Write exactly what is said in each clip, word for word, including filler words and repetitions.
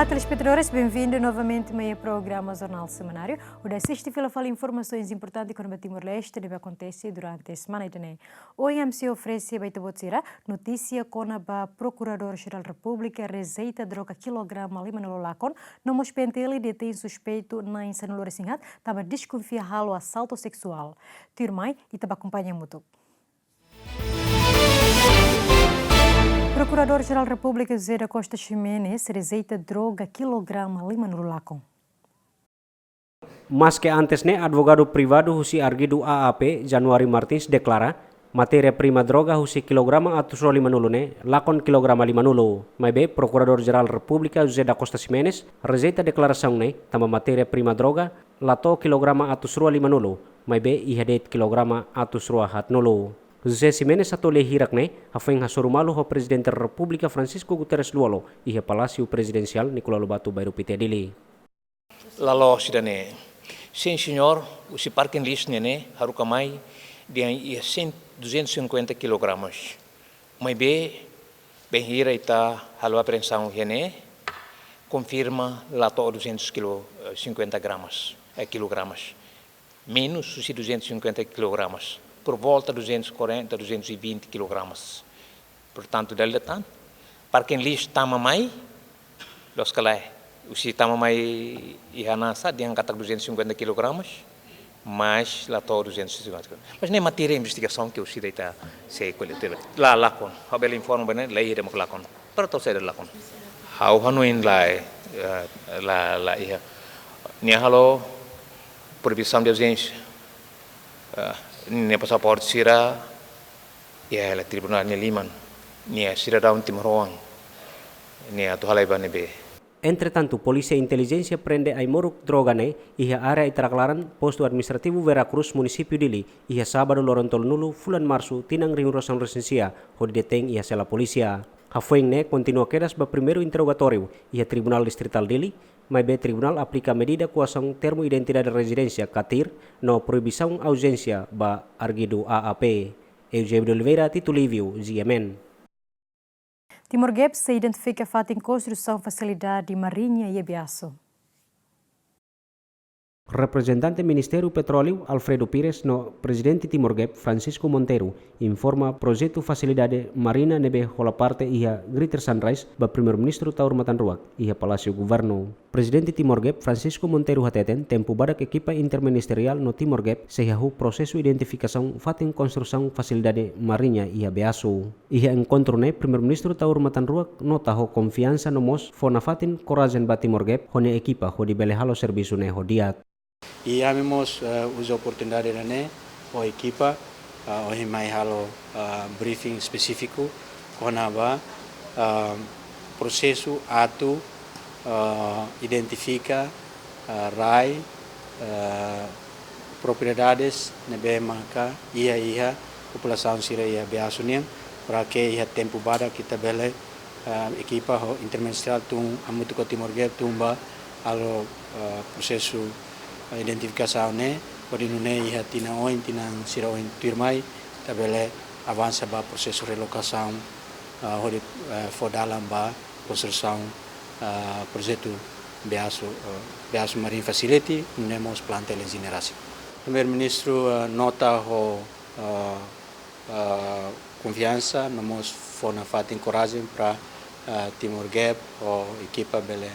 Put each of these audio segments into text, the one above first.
Telespetadores, benvindu novamente mai programa Jornál Semanáriu. Hodi asiste fila fali informasaun importante kona-ba Timor-Leste ne'ebé akontese durante semana ida-ne'e. Ohin ami sei oferese ba ita-boot sira notísia kona-ba Prokuradór Jerál Repúblika rejeita droga kilograma limanulu lakon, no mós P N T L detein suspeitu na'in sanulu-resin-haat, tanba deskonfia halo asaltu seksuál. Tuirmai, ita bá akompaña hamutuk. Prokuradór Jerál Repúblika José da Costa Ximenes rejeita droga kilograma limanulu lakon. Maske antes ne'e, advogadu privadu husi arguidu A A P, Januário Martins, deklara, matéria-prima droga husi kilograma atus rua limanulu ne'e, lakon kilograma limanulu. Maibé, Prokuradór Jerál Repúblika José da Costa Ximenes rejeita deklarasaun ne'e, tanba matéria-prima droga la to'o kilograma atus rua limanulu, maibé iha de'it kilograma atus rua haatnulu. José Ximenes hato'o lia hirak ne'e hafoin hasoru malu ho Prezidente Repúblika Francisco Guterres Lú-Olo iha Palásiu Prezidensiál Nicolau Lobato, Bairru Pité, Dili. La loos ida-ne'e. Sin, señór, husi parking list nian ne'e haruka mai dehan iha cem, duzentos e cinquenta quilogramas. Maibé, bainhira ita halo apreensaun iha ne'e, konfirma la to'o duzentos kilo, eh, cinquenta gramas, eh, kilogramas. Menus husi duzentos e cinquenta quilogramas, por volta duzentos e quarenta, duzentos e vinte quilogramas. Portantu, dala ida tan, parking list tama mai, loos ka lae, husi tama mai iha nasa, dehan katak duzentos e cinquenta quilogramas, mas la to'o duzentos e cinquenta. Mas ne'e matéria investigasaun ke husi ita sei ko'alia tiha. La lakon, ha'u bele informa ba ne'e, la iha de'it mak lakon. Para tau saida lakon. Ha'u hanoin lae, eh, la, la iha. Nia halo proibisaun de auzénsia. Eh, nia pasaporte sira iha tribunál nia liman. Nia sidadaun timoroan. Nia atu halai ba ne'ebé. Entretantu, Polísia Intelijénsia prende ai-moruk droga ne'e iha área Itaraklaran, Postu Administrativu Vera Cruz, Munisípiu Dili, iha sábadu loron tolunulu fulan Marsu, tinan rihun ruasaan-resin-sia, hodi detein iha sela polísia. Hafoin ne'e kontinua kedas ba primeiru interrogatóriu iha Tribunál Distritál Dili, maibé tribunál aplika medida koasaun termu identidade rezidénsia, KATIR, no proibisaun auzénsia ba arguidu A A P. Eusébio de Oliveira, Tito Lívio, G M N. Timor Gap sei identifika fatin konstrusaun fasilidade mariña iha Beaço. Reprezentante Ministériu Petróleu, Alfredo Pires, no Prezidente Timor Gap, Francisco Monteiro, informa projetu fasilidade mariña ne'ebé hola parte iha Greater Sunrise ba Primeiru-Ministru Taur Matan Ruak iha Palásiu Governu. Prezidente Timor Gap, Francisco Monteiro, hateten tempu badak ekipa interministeriál no Timor Gap sei hahú prosesu identifikasaun fatin konstrusaun fasilidade mariña iha Beaço. Iha enkontru ne'e, Primeiru-Ministru Taur Matan Ruak nota ho konfiansa no mós fó nafatin korajen ba Timor Gap ho nia ekipa hodi bele halo servisu ne'e ho di'ak. I ami mós, eh, uza oportunidade ida-ne'e ho ekipa, ah, ohin mai halo, ah, briefing espesífiku kona-ba, ah, prosesu atu, ah, identifika, ah, rai, ah, propriedades ne'ebé maka iha, iha populasaun sira iha Beaço nian, para ke iha tempu badak ita bele, ah, ekipa ho interministeriál tun hamutuk ho Timor Gap tun ba halo, ah, prosesu, ah, identifikasaun ne'e, hodi nune'e iha tinan oin, tinan sira oin tuirmai, ita bele avansa ba prosesu relokasaun, ah, hodi, eh, fó dalan ba konstrusaun, ah, projetu Beaço, eh, Beaço Marine Facility, nune'e mós planta L N G ne'e rasik. Primeiru-Ministru, eh, nota ho, eh, eh, konfiansa, no mós fó nafatin korajen para, eh, Timor Gap ho ekipa bele,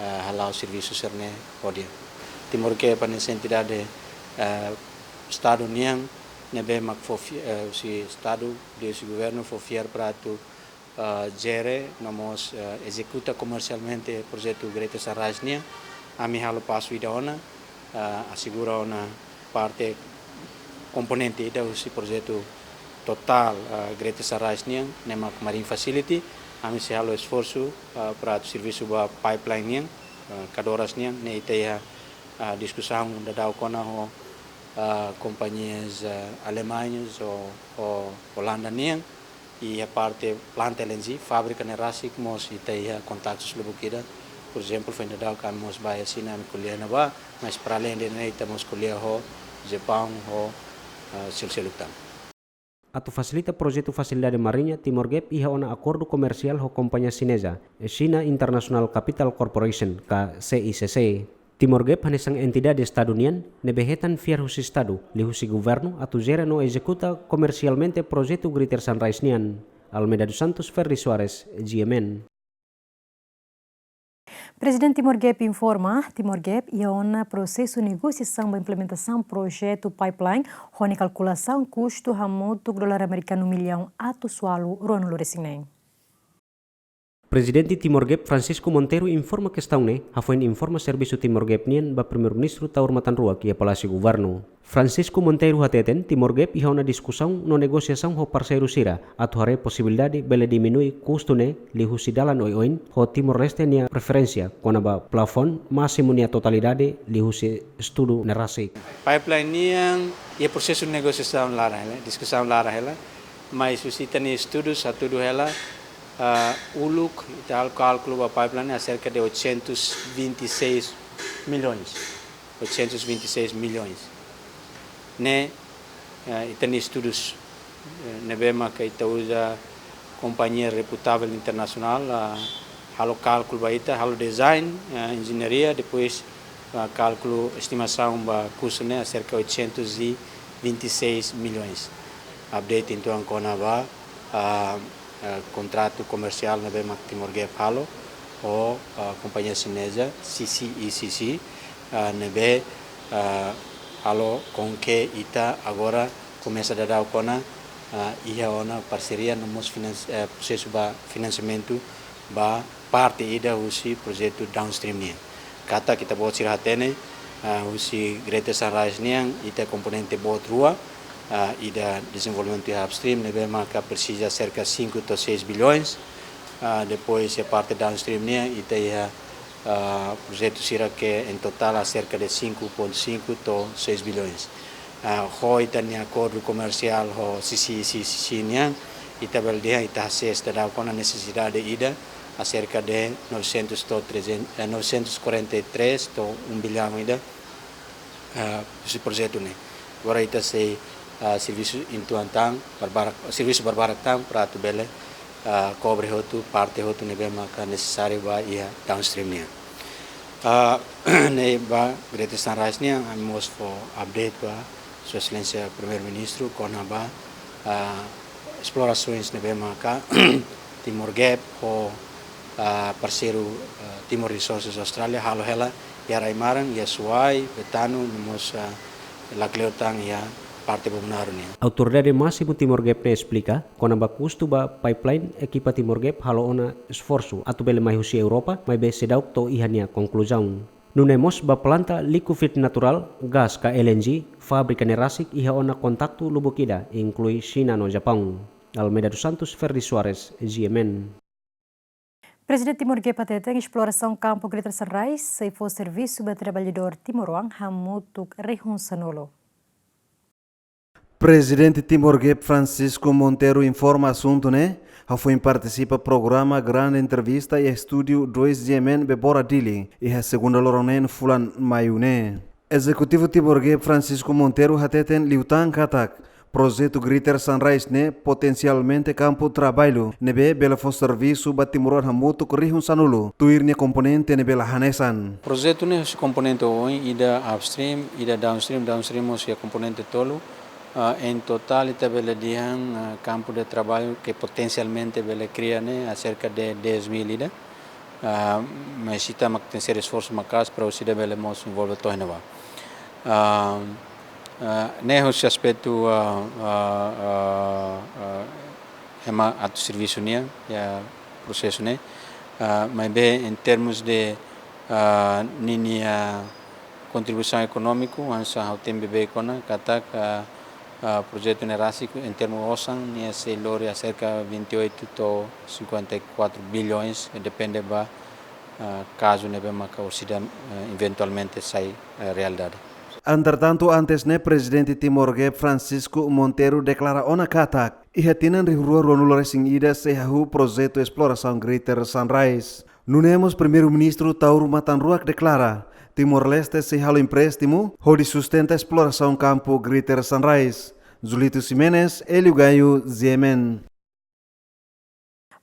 eh, hala'o servisu sira-ne'e ho di'ak. Timor Gap hanesan entidade, eh, Estadu nian, ne'ebé mak fó fi-, eh, husi Estadu, husi governu fó fiar para atu, ah, jere, no mós, ah, ezekuta komersialmente projetu Greater Sunrise nian. Ami halo pasu ida ona, ah, asegura ona parte komponente ida husi projetu totál, ah, Greater Sunrise nian, ne'e mak Marine Facility. Ami sei halo esforsu, ah, para atu servisu ba pipeline nian, ah, kadoras nian, ne'e ita iha, ah, diskusaun daudaun kona ho, ah, kompañias, ah, alemanas ou, ou Olanda nian. I iha parte planta L N G, fábrika ne'e rasik mós ita iha kontaktus lubuk ida. Por ezemplu, foin daudaun ami mós bá iha Xina, ami ko'alia ne'ebá, mas para além de ne'e ita mós ko'alia ho Japaun, ho, ah, seluk-seluk tan. atu fasilita projetu fasilidade mariña Timor Gap iha ona akordu komersiál ho kompañia xineza, China International Capital Corporation, ka C I C C. Timor Gap hanesan entidade Estadu nian ne'ebé hetan fiar husi Estadu, liuhusi governu atu jere no ezekuta komersialmente projetu Greater Sunrise nian. Almeida dos Santos, Ferdi Soares, G M N. Prezidente Timor Gap informa, Timor Gap iha ona prosesu negosiasaun ba implementasaun projetu pipeline, ho nia kalkulasaun kustu hamutuk dolar amerikanu millaun atus ualu ruanulu-resin-neen. Prezidente Timor Gap Francisco Monteiro informa kestaun ne'e, hafoin informa servisu Timor Gap nian ba Primeiru-Ministru Taur Matan Ruak iha Palásiu Governu. Francisco Monteiro hateten, Timor Gap iha ona diskusaun no negosiasaun ho parseiru sira, atu haree posibilidade bele diminui kustu ne'e liuhusi dalan oioin, ho Timor-Leste nia preferénsia kona-ba plafon másimu nia totalidade liuhusi estudu ne'e rasik. Pipeline nian iha prosesu negosiasaun laran hela, diskusaun laran hela, mas husi ita-nia estudus hatudu hela, ah, uluk ita halo kálkulu ba pipeline acerca de oitocentos e vinte e seis milhões. Oitocentos e vinte e seis milhões. Ne'e, eh, ita-nia estudus, eh, ne'ebé maka ita uza kompañia reputável internasionál, ah, halo kálkulu ba ita, halo design, eh, enjeñaria, depois, ah, kálkulu estimasaun ba kustu ne'e acerca oitocentos e vinte e seis milhões. Update entaun kona-ba, ah, eh, kontratu komersiál ne'ebé mak Timor Gap halo ho, ah, kompañia xineza C C E C C, ah, ne'ebé, ah, halo com que ita agora komesa daudaun ona, ah, iha ona parseria no mós finans-, eh, prosesu ba finansiamentu ba parte ida husi projetu downstream nian. Katak ita-boot sira hatene, ah, husi Greater Sunrise nian, ita komponente boot rua, ah, ida dezenvolvimentu iha upstream, ne'ebé maka presiza cerca cinco to'o seis bilhões, ah, depois iha parte downstream nian, ita iha, ah, projetu sira ke en total acerca de cinco ponto cinco to'o seis bilhões. Ah, ho ita-nia akordu komersiál ho C C E C C nian, ita bele dehan ita hasees daudaun ona nesesidade ida acerca de novecentos to'o trezentos, eh, novecentos e quarenta e três to'o um bilhão ida, ah, husi projetu ne'e. Agora ita sei, ah, servisu uitoan tan, barbarak, servisu barbarak tan para atu bele, ah, kobre hotu, parte hotu ne'ebé maka nesesáriu ba iha downstream nian. Ah, ne'e ba Greater Sunrise nian, ami mós fó update ba Sua Exelénsia Primeiru-Ministru kona-ba, ah, esplorasoens ne'ebé maka Timor Gap ho, ah, parseiru, ah, Timor Resources Austrália halo hela iha rai-maran, iha Suai, Betano, no mós, ah, lakleur tan iha parte Bobonaro nian. Autoridade másimu Timor Gap ne'e esplika, kona-ba kustu ba pipeline, ekipa Timor Gap halo ona esforsu atu bele mai husi Europa, maibé seidauk to'o iha nia konkluzaun. Nune'e mós ba planta liquefied natural gas ka L N G, fábrika ne'e rasik iha ona kontaktu lubuk ida, inklui Xina no Japaun. Almeida dos Santos, Ferdi Soares, G M N. Prezidente Timor Gap hateten, esplorasaun kampu Greater Sunrise sei fó servisu ba traballadór timoroan hamutuk rihun sanulu. Prezidente Timor Gap Francisco Monteiro informa asuntu ne'e hafoin partisipa programa Grande Entrevista iha estúdiu dois G M N Bebora Dili, iha segunda loron neen fulan Maiu ne'e. Ezekutivu Timor Gap Francisco Monteiro hateten liután katak projetu Greater Sunrise ne'e potensialmente kampu traballu ne'ebé bele fó servisu ba timoroan hamutuk rihun sanulu, tuir nia komponente ne'ebé la hanesan. Projetu ne'e husi komponente oin, ida upstream, ida downstream, downstream mós iha komponente tolu. Ah, en totál ita bele dehan, ah, kampu de traballu ke potensialmente bele kria ne'e acerca de dez mil ida. Ah, mas ita mak tenke esforsu maka'as para orsida bele mós envolve to'o iha ne'ebá. Ah, ah, ne'e husi aspetu, ah, ah, ah, ah, ema atu servisu nian, iha prosesu ne'e. Ah, maibé en termus de, ah, ninia kontribuisaun ekonómiku, hanesan ha'u temi beibeik ona, katak, ah, ah, projetu ne'e rasik en termu osan, nia sei lori acerca vinte e oito to'o cinquenta e quatro bilhões, depende ba, ah, kazu ne'ebé maka orsida, ah, eventualmente sai, ah, realidade. Entretantu, antes ne'e Prezidente Timor Gap Francisco Monteiro deklara ona katak iha tinan rihun rua ruanulu-resin-ida sei hahú projetu esplorasaun Greater Sunrise. Nune'e mós Primeiru-Ministru Taur Matan Ruak deklara, Timor-Leste sei halo empréstimu hodi sustenta esplorasaun kampu Greater Sunrise. Julito Ximenes, Hélio Gaio, G M N.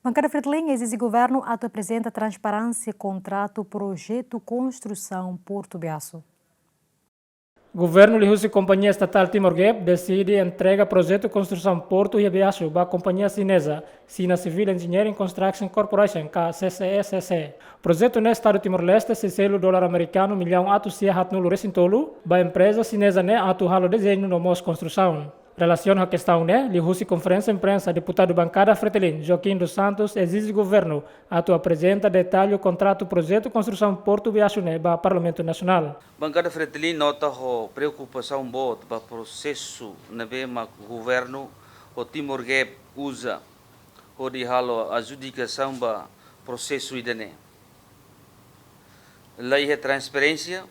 Bankada Fretilin ezije governu atu aprezenta transparénsia kontratu projetu konstrusaun Portu Beasu. Governu liuhusi kompañia estatál Timor Gap deside entrega projetu konstrusaun portu iha Beasu ba kompañia xineza, China Civil Engineering Construction Corporation, ka C C E C C. Projetu ne'e Estadu Timor-Leste sei selu dolar amerikanu millaun atus sia haatnulu resin tolu ba empreza xineza ne'e atu halo dezeñu no mós konstrusaun. Relasiona ho kestaun ne'e, liuhusi konferénsia imprensa, deputadu bankada Fretilin, Joaquim dos Santos, ezije governu atu aprezenta detallu kontratu projetu konstrusaun Portu Beasu ne'e ba Parlamentu Nasionál. Bankada Fretilin nota ho preokupasaun boot ba prosesu ne'ebé mak governu ho Timor Gap uza hodi halo adjudikasaun ba prosesu ida-ne'e. La iha transparénsia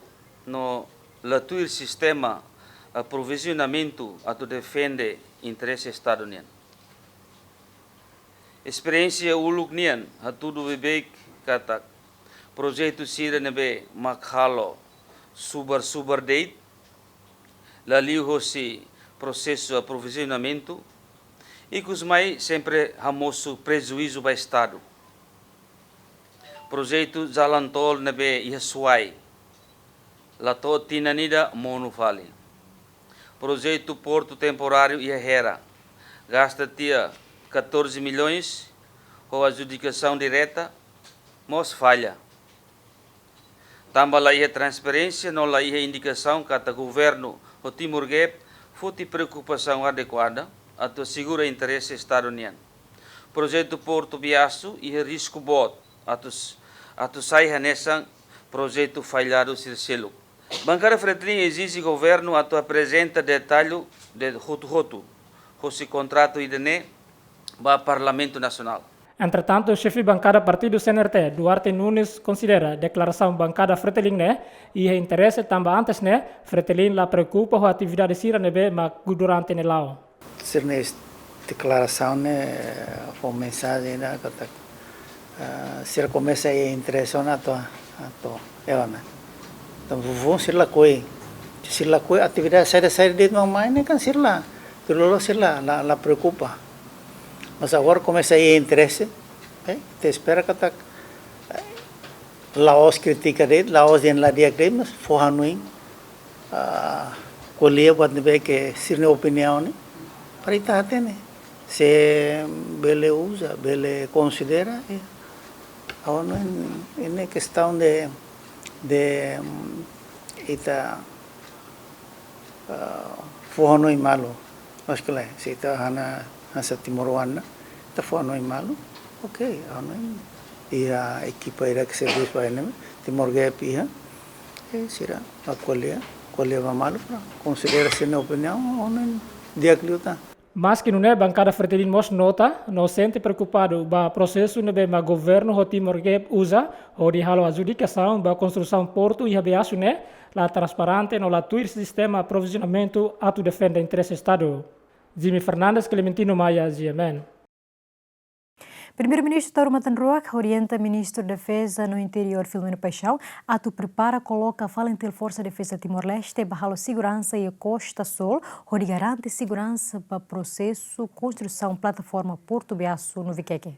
no la tuir sistema aprovizionamentu atu defende interese Estadu nian. Esperiénsia uluk nian hatudu beibeik katak projetu sira ne'ebé mak halo subar-subar de'it, la liuhosi prosesu aprovizionamentu, ikus mai sempre hamosu prejuízu ba Estadu. Projetu jalan tol ne'ebé iha Suai, la to'o tinan ida monu fali. Projetu portu temporáriu iha Hera, gasta tiha catorze milhões, ho adjudikasaun direta, mós falla. Tanba la iha transparénsia no la iha indikasaun katak governu ho Timor Gap foti preokupasaun adekuada atu asegura interese Estadu nian. Projetu Portu Beasu iha risku boot atu s-, atu sai hanesan projetu falladu sira seluk. Bankada Fretilin ezije governu atu aprezenta detallu de'it hotu-hotu hosi kontratu ida-ne'e ba Parlamentu Nasionál. Entretantu, xefe bankada partidu C N R T, Duarte Nunes, konsidera deklarasaun bankada Fretilin ne'e iha interese tanba antes ne'e Fretilin la preokupa ho atividade sira ne'ebé mak durante ne'e la'o. Sira-nia deklarasaun ne'e fó mensajen ida katak, ah, sira komesa iha interese ona atu, atu, ewa na. Entaun, vuvun sira lakohi. Sira lakohi atividade saida-saida de'it mak mai ne'e kan sira la, tuir loloos sira la, la, la preokupa. Mas agora komesa iha interese, eh, ita espera katak, eh, la'ós kritika de'it, la'ós dehan la di'ak de'it, mas fó hanoin, ah, ko'alia buat ne'ebé ke sira-nia opiniaun ne'e, para ita hatene. Se bele uza, bele konsidera, eh. Agora ne'e, ne'e kestaun de, de, mm, ita, ah, fó hanoin malu. Mas klaru, se ita hanesan, hanesan timoroan, ita fó hanoin malu. Oke, hanoin. Iha ekipa ida ke serbisu ba ne'e, Timor Gap iha. Eh, sira bá ko'alia, ko'alia ba malu para konsidera sira-nia opiniaun, hanoin di'ak liután. Maski nune'e, bankada Fretilin mós nota no sente preokupadu ba prosesu ne'ebé mak governu ho Timor Gap uza hodi halo adjudikasaun ba konstrusaun portu iha Beasu ne'e la transparente no la tuir sistema aprovizionamentu atu defende interese Estadu. Jimmy Fernandes, Clementino Maia, G M N. Primeiru-Ministru Taur Matan Ruak orienta Ministru Defeza no Interiór Filomeno Paixão atu prepara koloka FALINTIL, Forsa Defeza Timor-Leste, ba halo seguransa iha Kosta Sul, hodi garante seguransa ba prosesu konstrusaun plataforma Portu Beasu no Vikeke.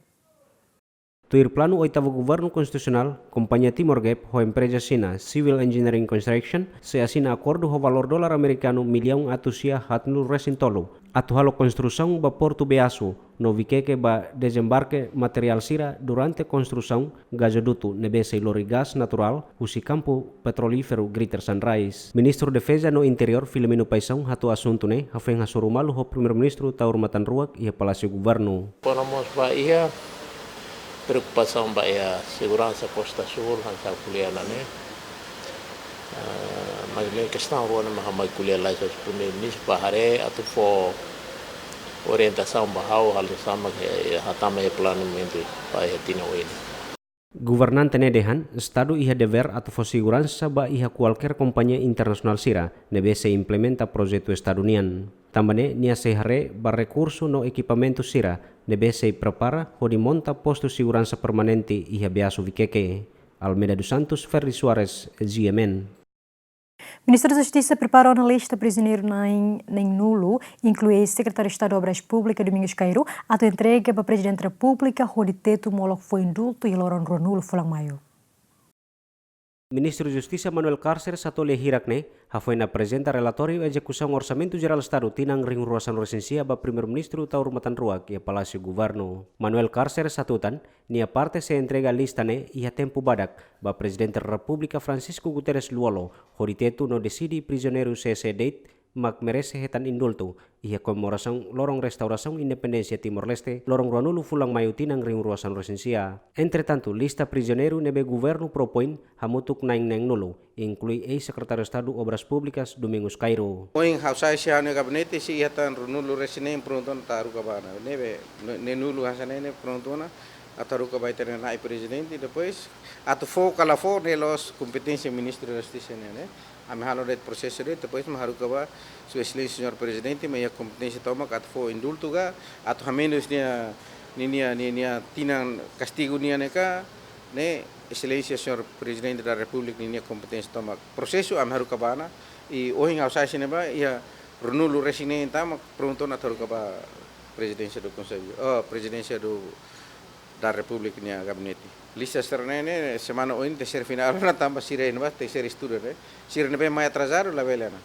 Tuir planu oitavu Governu Konstitusionál, kompañia Timor Gap ho empreza Xina Civil Engineering Construction sei asina akordu ho valór dolar amerikanu millaun atus sia haatnulu resin tolu atu halo konstrusaun ba Portu Beasu no Vikeke ba dezembarke materiál sira durante konstrusaun gazodutu ne'ebé sei lori gás naturál husi kampu petrolíferu Greater Sunrise. Ministru Defeza no Interiór Filomeno Paixão hato'o asuntu ne'e hafoin hasoru malu ho Primeiru-Ministru Taur Matan Ruak iha Palásiu Governu. Kona-ba mós ba iha preokupasaun ba iha seguransa Kosta Sul, hanesan ko'alia ona ne'e. Ah, mas ne'e kestaun rua ne'e mak ha'u mai ko'alia lai ho Primeiru-Ministru ba haree atu fó orientasaun ba ha'u, halo nu'usá mak hatama iha planeamentu ba iha tinan oin. Governante ne'e dehan, Estadu iha devér atu fó seguransa ba iha kualkér kompañia internasionál sira ne'ebé sei implementa projetu Estadu nian. Tanba ne'e nia sei haree ba rekursu no ekipamentu sira ne'ebé sei prepara hodi monta postu seguransa permanente iha Beasu Vikeke. Almeida dos Santos, Ferdi Soares, G M N. Ministériu Justisa prepara ona lista prizioneiru na'in neen-nulu, inklui Sekretáriu Estadu Obras Públikas Domingos Cairo, atu entrega ba Prezidente Repúblika hodi Tetu molok fó indultu iha loron ruanulu fulan Maiu. Ministru Justisa Manuel Carceres Hatoli hirak ne'e hafoin aprezenta relatóriu ezekusaun Orsamentu Jerál Estadu tinan rihun rua sanulu resin sia ba Primeiru-Ministru Taur Matan Ruak iha Palásiu Governu. Manuel Carceres hatutan, nia parte sei entrega lista ne'e iha tempu badak ba Prezidente Repúblika Francisco Guterres Lú-Olo, hodi Tetu no deside prizioneiru sé-sé de'it mak merese hetan indultu iha komemorasaun Loron Restaurasaun Independénsia Timor-Leste, loron ruanulu fulan Maiu tinan rihun rua sanulu resin sia. Entretantu, lista prizioneiru ne'ebé Governu propoin hamutuk na'in neen-nulu, inklui eis-Sekretáriu Estadu Obras Públikas Domingos Cairo. Ohin ha'u sai husi ha'u-nia gabinete sei iha tan ruanulu resin neen prontu ona atu haruka ba ona. Ne'ebé, ne-, neen-nulu hanesan ne'e prontu ona atu haruka ba ita-nia Na'i Prezidente, depois atu fó ka la fó ne'e la'ós kompeténsia Ministru Justisa nian, ne'e. Ami halo de'it prosesu de'it, depois mak haruka ba Sua Exelénsia Señór Prezidente, mak iha kompeténsia tomak atu fó indultu ka, atu hamenus nia, nia, nia, nia, nia tinan kastigu nian ne'e ka, ne'e Exelénsia Señór Prezidente da Repúblika nia, nia kompeténsia tomak. Prosesu ami haruka ba ona, i ohin ha'u sai husi ne'ebá, iha ruanulu resin neen tan mak prontu ona atu haruka ba Prezidénsia do Konsellu, oh, Prezidénsia do, da Repúblika nia gabinete. Lista sira-ne'e ne'e semana oin tenke ser finál ona tanba sira ne'ebá tenke ser estuda, ne'e. Sira ne'ebé mai atrazadu labele ona.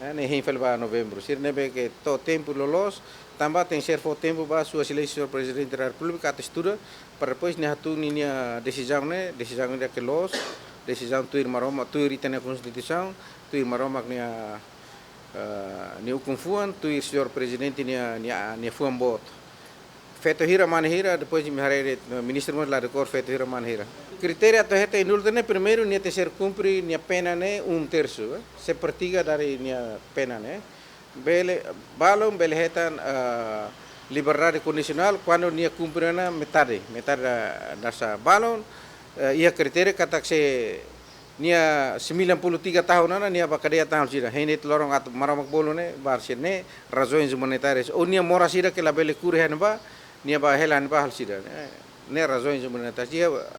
Eh, ne'e hein fali ba Novembru. Sira ne'ebé ke to'o tempu loloos, tanba tenke ser fó tempu ba Sua Exelénsia Señór Prezidente da Repúblika atu estuda, para depois nia hatuur ninia desizaun ne'e, desizaun ida ke loos, desizaun tuir Maromak, tuir ita-nia Konstituisaun, tuir Maromak nia, eh, nia ukun-fuan, tuir Señór Prezidente nia, nia, nia fuan boot. Feto hira, mane hira, depois imi haree de'it, eh, ministru mós la dekór feto hira, mane hira. Kritéria atu hetan indultu ne'e primeiru nia tenke ser kumpre nia pena ne'e um terço, eh, sepertiga dari nia pena ne'e. Bele, balun bele hetan, eh, liberdade kondisionál kuandu nia kumpre ona metade, metade da, dasa balun, eh, iha kritéria katak se nia sembilan puluh tiga tahun ona, nia ba kadeia tan halo sira. Hein de'it loron atu Maromak bolu ne'e, ba halo sira ne'e, razoens umanitárias. Ou nia moras ida ke labele kure iha ne'ebá, nia ba hela iha ne'ebá halo sira. Ne'e, ne'e razoens umanitárias. Iha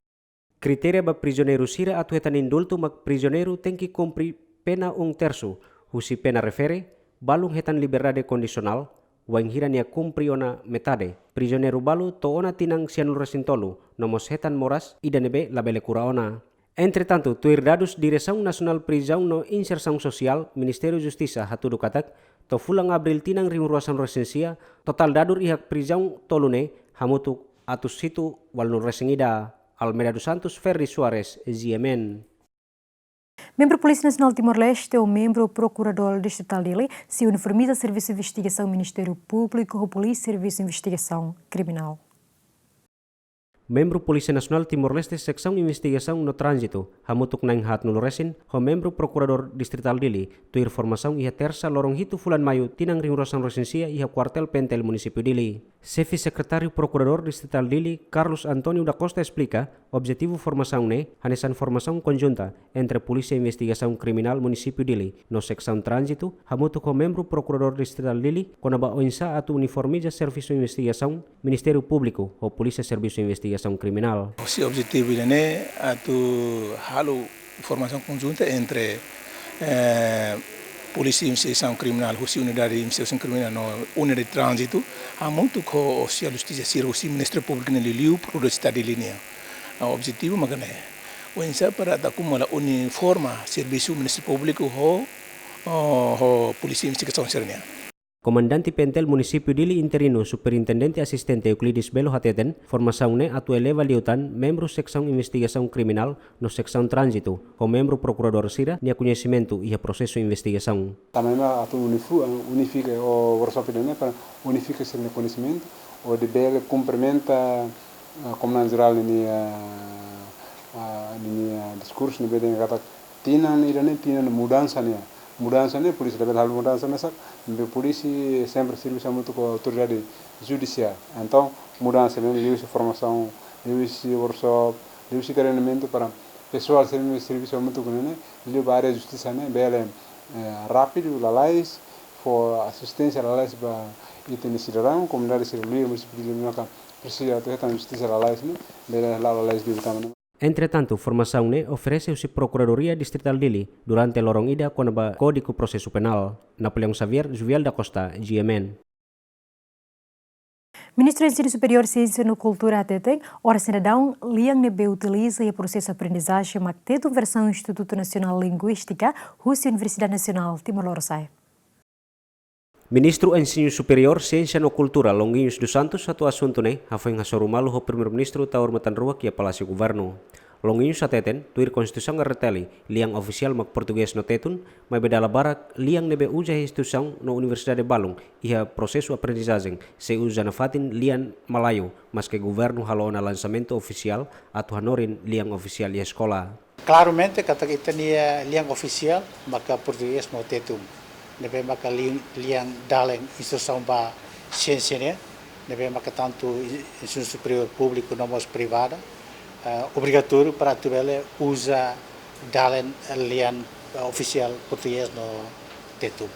Kritéria ba prizioneiru sira atu hetan indultu mak prizioneiru tenke kumpre pena um terço husi pena refere, balun hetan liberdade kondisionál, wainhira nia kumpre ona metade. Prizioneiru balu to'o ona tinan sianulu resin tolu, no mós hetan moras ida ne'ebé labele kura ona. Entretantu, tuir dadus Diresaun Nasionál Prizaun no Insersaun Sosiál, Ministériu Justisa hatudu katak, to'o fulan Abríl tinan rihun rua sanulu resin sia, totál dadur iha prizaun tolu ne'e hamutuk atus hitu ualunulu resin ida. Almeida dos Santos, Ferry Soares, G M N. Membru Polísia Nasionál Timor-Leste ou membru Prokuradór Distritál Dili sei uniformiza servisu investigasaun Ministériu Públiku ho Polísia Servisu Investigasaun Kriminál. Membru Polísia Nasionál Timor-Leste Seksaun Investigasaun no Tránzitu, hamutuk na'in haatnulu resin, ho membru Prokuradór Distritál Dili, tuir formasaun iha Tersa loron hitu fulan Maiu tinan rihun rua sanulu resin sia iha Kuartél Pentel Munisípiu Dili. Xefe Sekretáriu Prokuradór Distritál Dili, Carlos António da Costa, esplika, objetivu formasaun ne'e hanesan formasaun konjunta entre Polísia Investigasaun Kriminál Munisípiu Dili no Seksaun Tránzitu, hamutuk ho membru Prokuradór Distritál Dili, kona-ba oinsá atu uniformiza servisu investigasaun Ministériu Públiku ho Polísia Servisu Investigasaun Kriminál. Husi objetivu ida-ne'e atu halo formasaun konjunta entre, eh, Polísia Investigasaun Kriminál, husi Unidade Investigasaun Kriminál no Unidade Tránzitu, hamutuk ho oficiál justisa sira husi Ministériu Públiku nia liuliu, Prokuradór Distritál Dili nian. Ah, objetivu mak ne'e. Oinsá para atu akumula uniforma servisu Ministériu Públiku ho, ho, ho Polísia Investigasaun sira-nian. Komandante Pentel Munisípiu Dili interinu, Superintendente Asistente Euclides Belo hateten, formasaun ne'e atu eleva liután membru Seksaun Investigasaun Kriminál no Seksaun Tránzitu, ho membru Prokuradór sira-nia koñesimentu iha prosesu investigasaun. Tanba ema atu unifu-, unifika, o workshop ida-ne'e para unifika sira-nia koñesimentu, hodi bele komplementa, ah, Komandante Jerál ninia, ah, ninia diskursu ne'ebé dehan katak tinan ida-ne'e tinan mudansa nian. Mudansa ne'e, polísia labele halo mudansa mesak, maibé polísia sempre servisu hamutuk ho autoridade judisiál. Entaun, mudansa ne'e liuhusi formasaun, liuhusi workshop, liuhusi treinamentu para pesoál sira ne'ebé servisu hamutuk ne'e, liu ba área justisa ne'e, bele, eh, rápidu, lalais, fó asisténsia lalais ba ita-nia sidadaun, komunidade sira liu, munisípiu liu, maka presiza atu hetan justisa lalais ne'e, bele la'o lalais liután. Entretantu, formasaun ne'e oferese husi Prokuradoria Distritál Dili durante loron ida kona-ba Kódigu Prosesu Penál. Napoleão Xavier, Juviel da Costa, G M N. Ministru Ensinu Superiór, Siénsia no Kultura hateten, oras ne'e daudaun lian ne'ebé utiliza iha prosesu aprendizajen mak Tetun versaun Institutu Nasionál Linguístika husi Universidade Nasionál Timor Lorosa'e. Ministru Ensinu Superiór, Siénsia no Kultura, Longuinhos dos Santos, atu asuntu ne'e hafoin hasoru malu ho Primeiru-Ministru Taur Matan Ruak iha Palásiu Governu. Longuinhos hateten, tuir Konstituisaun R T L, lian ofisiál mak Portugés no Tetun, maibé dala barak lian ne'ebé uza iha instituisaun no universidade balun iha prosesu aprendizajen sei uza nafatin lian Malaio, maske governu halo ona lansamentu ofisiál atu hanorin lian ofisiál iha eskola. Klaramente katak ita-nia lian ofisiál maka Portugés no Tetun. Ne'ebé maka li-, lian dalen instrusaun ba siénsia nian, ne'ebé maka tantu ensinu superiór públiku no mós privada, eh, obrigatóriu para atu bele uza dalen lian, eh, ofisiál Portugés no Tetun.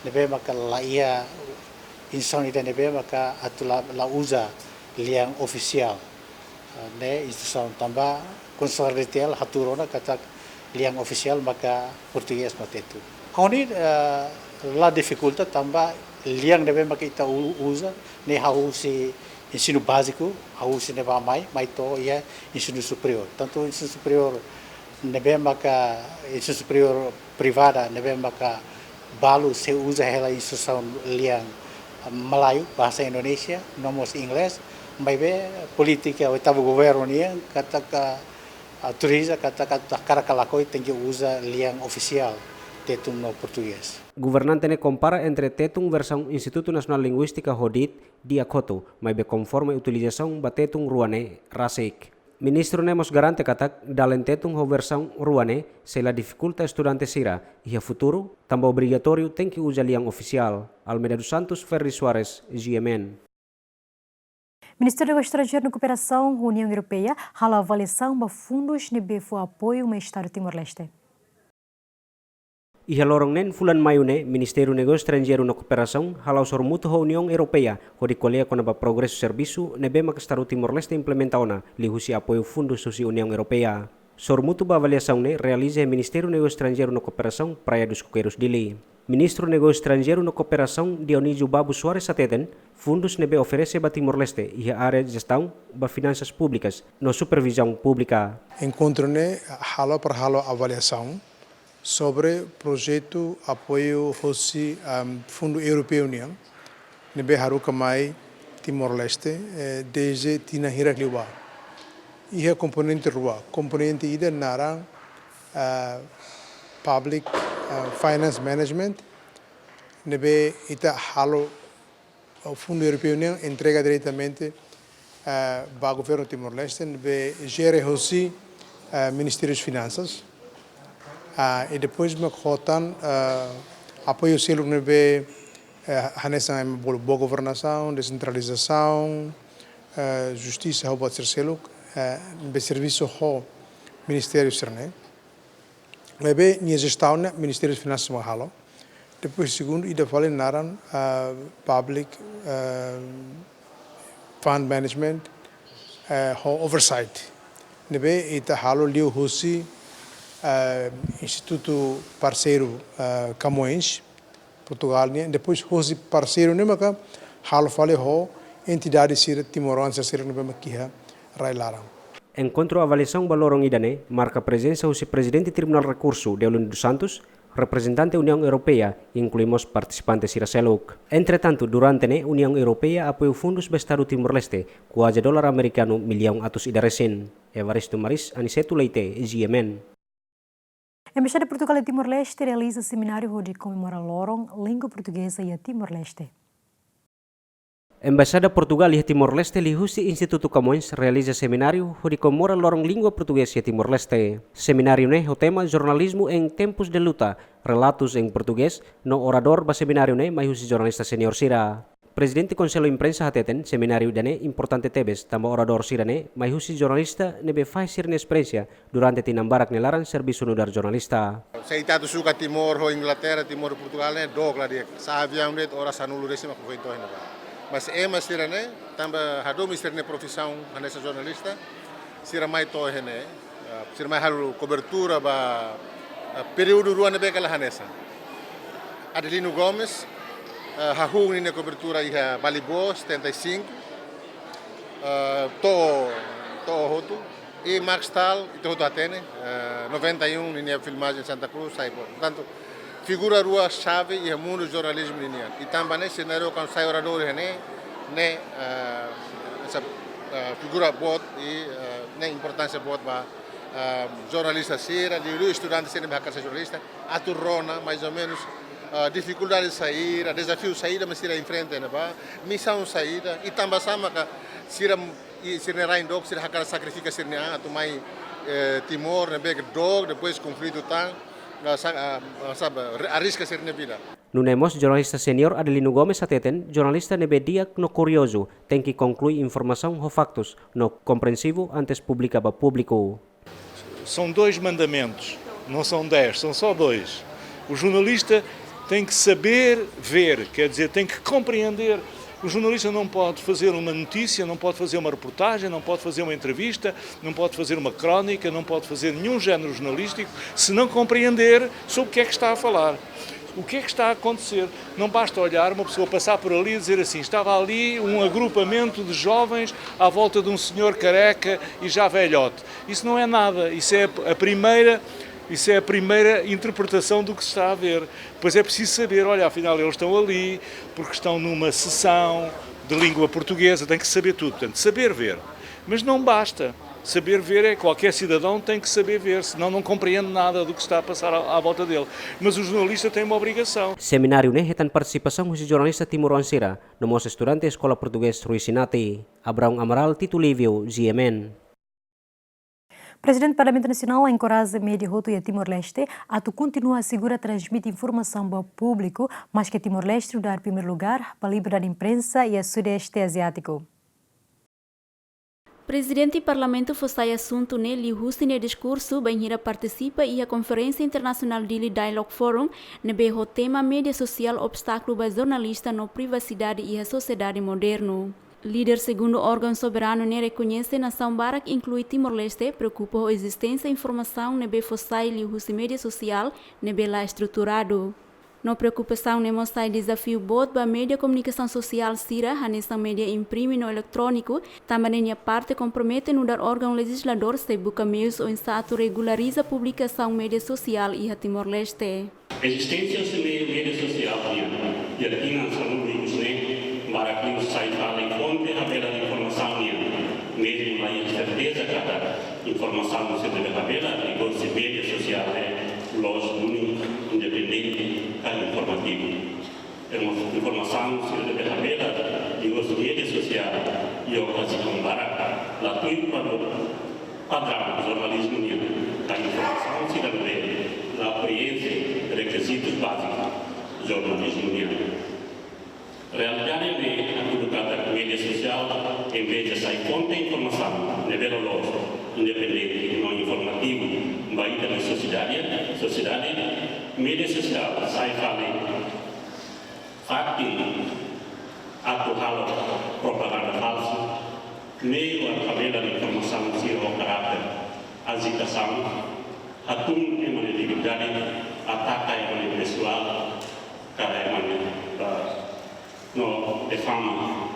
Ne'ebé maka la iha instrusaun ida ne'ebé maka atu la, la uza lian ofisiál. Eh, ne'e instrusaun tanba Konstituisaun R T L hatuur ona katak lian ofisiál maka Portugés no Tetun. Ha'u hanoin, eh, la difikulta tanba lian ne'ebé maka ita u-, uza ne'e hahú husi ensinu báziku, hahú husi ne'ebá mai, mai to'o iha ensinu superiór. Tantu ensinu superiór ne'ebé maka ensinu superiór privada ne'ebé maka balu sei uza hela instrusaun lian Malaio, bahasa Indonesia, no mós Inglés, maibé polítika oitavu governu nian katak, ah, autoriza katak, katak hakarak ka lakohi tenke uza lian ofisiál Tetun no Portugés. Governante ne'e kompara entre Tetun versaun Institutu Nasionál Linguístika ho DIT di'ak hotu, maibé konforme utilizasaun ba Tetun rua ne'e rasik. Ministru ne'e mós garante katak dalen Tetun ho versaun rua ne'e sei la difikulta estudante sira iha futuru, tanba obrigatóriu tenke uza lian ofisiál. Almeida dos Santos, Ferri Soares, G M N. Ministériu Negósiu Estranjeiru no Kooperasaun Uniaun Europeia halo avaliasaun ba fundus ne'ebé fó apoiu mai Estadu Timor-Leste. Iha loron neen fulan Maiu ne'e, Ministériu Negósiu Estranjeiru no Kooperasaun hala'o sorumutu ho Uniaun Europeia hodi ko'alia kona-ba progresu servisu ne'ebé maka Estadu Timor-Leste implementa ona liuhusi apoiu fundus husi Uniaun Europeia. Sorumutu ba avaliasaun ne'e realiza iha Ministériu Negósiu Estranjeiru no Kooperasaun, Praia dos Coqueiros, Dili. Ministru Negósiu Estranjeiru no Kooperasaun, Dionísio Babo Soares, hateten fundus ne'ebé oferese ba Timor-Leste iha área jestaun ba finansas públikas no supervizaun públika. Enkontru ne'e halo para halo avaliasaun sobre projetu apoiu hosi, am, Fundu Europeu nian ne'ebé haruka mai Timor-Leste, eh, desde tinan hirak liubá. Iha komponente rua, komponente ida naran, ah, Public, ah, Finance Management, ne'ebé ita halo, ah, Fundu Europeu nian entrega diretamente, ah, ba Governu Timor-Leste, ne'ebé jere hosi, ah, Ministériu Finansas. Ah, i depois mak ho tan, ah, apoiu seluk ne'ebé, eh, hanesan ema bolu boa governasaun, desentralizasaun, eh, justisa ho buat sira seluk, eh, ne'ebé servisu ho ministériu sira-ne'e. Maibé nia jestaun ne'e Ministériu Finansas mak halo. Depois segundu ida fali naran, ah, Public, ah, Fund Management, ah, ho Oversight. Ne'ebé ita halo liuhusi, ah, institutu parseiru, ah, Camões, Portugal nian, depois hosi parseiru ne'e maka halo fali ho entidade sira timoroan sira ne'ebé maka iha rai laran. Enkontru avaliasaun ba loron ida-ne'e marka prezensa husi Prezidente Tribunál Rekursu, Deolin dos Santos, reprezentante Uniaun Europeia, inklui mós partisipante sira seluk. Entretantu, durante ne'e Uniaun Europeia apoiu fundus ba Estadu Timor-Leste, kuaze dolar amerikanu millaun atus ida resin. Evaristo Maris, Aniceto Leite, G M N. Embaixada Portugal iha Timor-Leste realiza semináriu hodi komemora loron língua portugeza iha Timor-Leste. Embaixada Portugal iha Timor-Leste liuhusi Institutu Camões realiza semináriu hodi komemora loron língua portugeza iha Timor-Leste. Semináriu ne'e ho tema Jornalismo em Tempos de Luta, Relatos em Português, no oradór ba semináriu ne'e mai husi jornalista senior sira. Prezidente Konsellu Imprensa hateten, semináriu ida-ne'e importante tebes, tanba oradór sira-ne'e mai husi jornalista ne'ebé fahe sira-nia esperiénsia durante tinan barak nia laran servisu nu'udar jornalista. Se ita atu suka Timor ho Inglaterra, Timor ho Portugal ne'e dook la di'ak. Sa'e aviaun de'it oras sanulu resin mak foin to'o iha ne'ebá. Mas ema sira-ne'e, tanba hadomi sira-nia profisaun hanesan jornalista, sira mai to'o iha ne'e. Ah, sira mai halo kobertura ba, ah, períodu rua ne'ebé kala hanesan. Adelino Gomes, ah, hahú ninia kobertura iha Balibo setenta e cinco, ah, to'o, to'o hotu, i Mark Stahl, ita hotu hatene, ah, noventa e um ninia filmajen Santa Cruz, sai boot. Portantu, figura rua xave iha mundu jornalizmu ninian. I tanba ne'e sira na'in-rua kuandu sai oradór iha ne'e, ne'e, ah, hanesan, ah, figura boot i, ah, ne'e importánsia boot ba, ah, jornalista sira, liuliu estudante sira ne'ebé hakarak sai jornalista, atu rona mais ou menus, ah, difikuldade saida, dezafiu saida mak sira enfrenta ne'ebá, misaun saida, i tanbasá maka sira, i sira-nia rain dook, sira hakarak sakrifika sira-nia an atu mai, eh, Timor ne'ebé dook, depois konflitu tan, ah, sa-, ah, ah, sabe, arriska sira-nia vida. Nune'e mós jornalista seniór Adelino Gomes hateten, jornalista ne'ebé di'ak no kuriozu tenke konklui informasaun ho faktus no komprensivu antes publika ba públiku. São dois mandamentos, não são dez, são só dois. O jornalista tem que saber ver, quer dizer, tem que compreender. O jornalista não pode fazer uma notícia, não pode fazer uma reportagem, não pode fazer uma entrevista, não pode fazer uma crónica, não pode fazer nenhum género jornalístico se não compreender sobre o que é que está a falar. O que é que está a acontecer? Não basta olhar, uma pessoa passar por ali e dizer assim: "Estava ali um agrupamento de jovens à volta de um senhor careca e já velhote." Isso não é nada, isso é a primeira, isso é a primeira interpretação do que se está a ver. Pois é preciso saber, olha, afinal eles estão ali porque estão numa sessão de língua portuguesa, tem que saber tudo, portanto, saber ver. Mas não basta. Saber ver é, qualquer cidadão tem que saber ver, senão não compreende nada do que está a passar à, à volta dele. Mas o jornalista tem uma obrigação. Semináriu ne'e hetan partisipasaun husi jornalista timoroan sira, no mós estudante Eskola Portugés Rui Sinati. Abraão Amaral, Tito Lívio, G M N. Prezidente Parlamentu Nasionál enkoraja média hotu iha Timor-Leste atu kontinua asegura transmite informasaun ba públiku, maske Timor-Leste nu'udar primeiru lugár ba liberdade imprensa iha Sudeste Aziátiku. Prezidente Parlamentu fó sai asuntu ne'e liuhusi nia diskursu bainhira partisipa iha Konferénsia Internasionál Dili Dialogue Forum, ne'ebé ho tema Média Sosiál, Obstákulu ba Jornalista no Privasidade iha Sosiedade Modernu. Líder segundu órgaun soberanu ne'e rekoñese nasaun barak, inklui Timor-Leste, preokupa ho ezisténsia informasaun ne'ebé fó sai liuhusi média sosiál ne'ebé la estruturadu. No preokupasaun ne'e mós sai dezafiu boot ba média komunikasaun sosiál sira, hanesan média imprime no eletróniku, tanba ne'e nia parte kompromete nu'udar órgaun lejizladór sei buka meius oinsá atu regulariza publikasaun média sosiál iha Timor-Leste. Ezisténsia husi média sosiál nian, iha tinan sanulu ikus ne'e, barak liu sai fali fonte habelar informasaun nian, mezmu la iha serteza katak informasaun sira ne'ebé habelar liuhusi média sosiál ne'e loos duni, independente ka informativu. Inform-, informasaun sira ne'ebé habelar liuhusi média sosiál iha okasiaun barak la tuir padrón, padrón jornalizmu nian, ka informasaun sira ne'ebé la preenxe rekizitus báziku jornalizmu nian. Realidade ne'e hatudu katak média sosiál, enveja sai fonte informasaun ne'ebé loloos, independente no informativu ba ita-nia sosiedade, sosiedade, média sosiál sai fali fatin atu halo propaganda falsu, meiu atu habelar informasaun sira ho karáter ajitasaun, hatún ema nia dignidade, ataka ema nia pesoál, kara ema nia, ah, no difama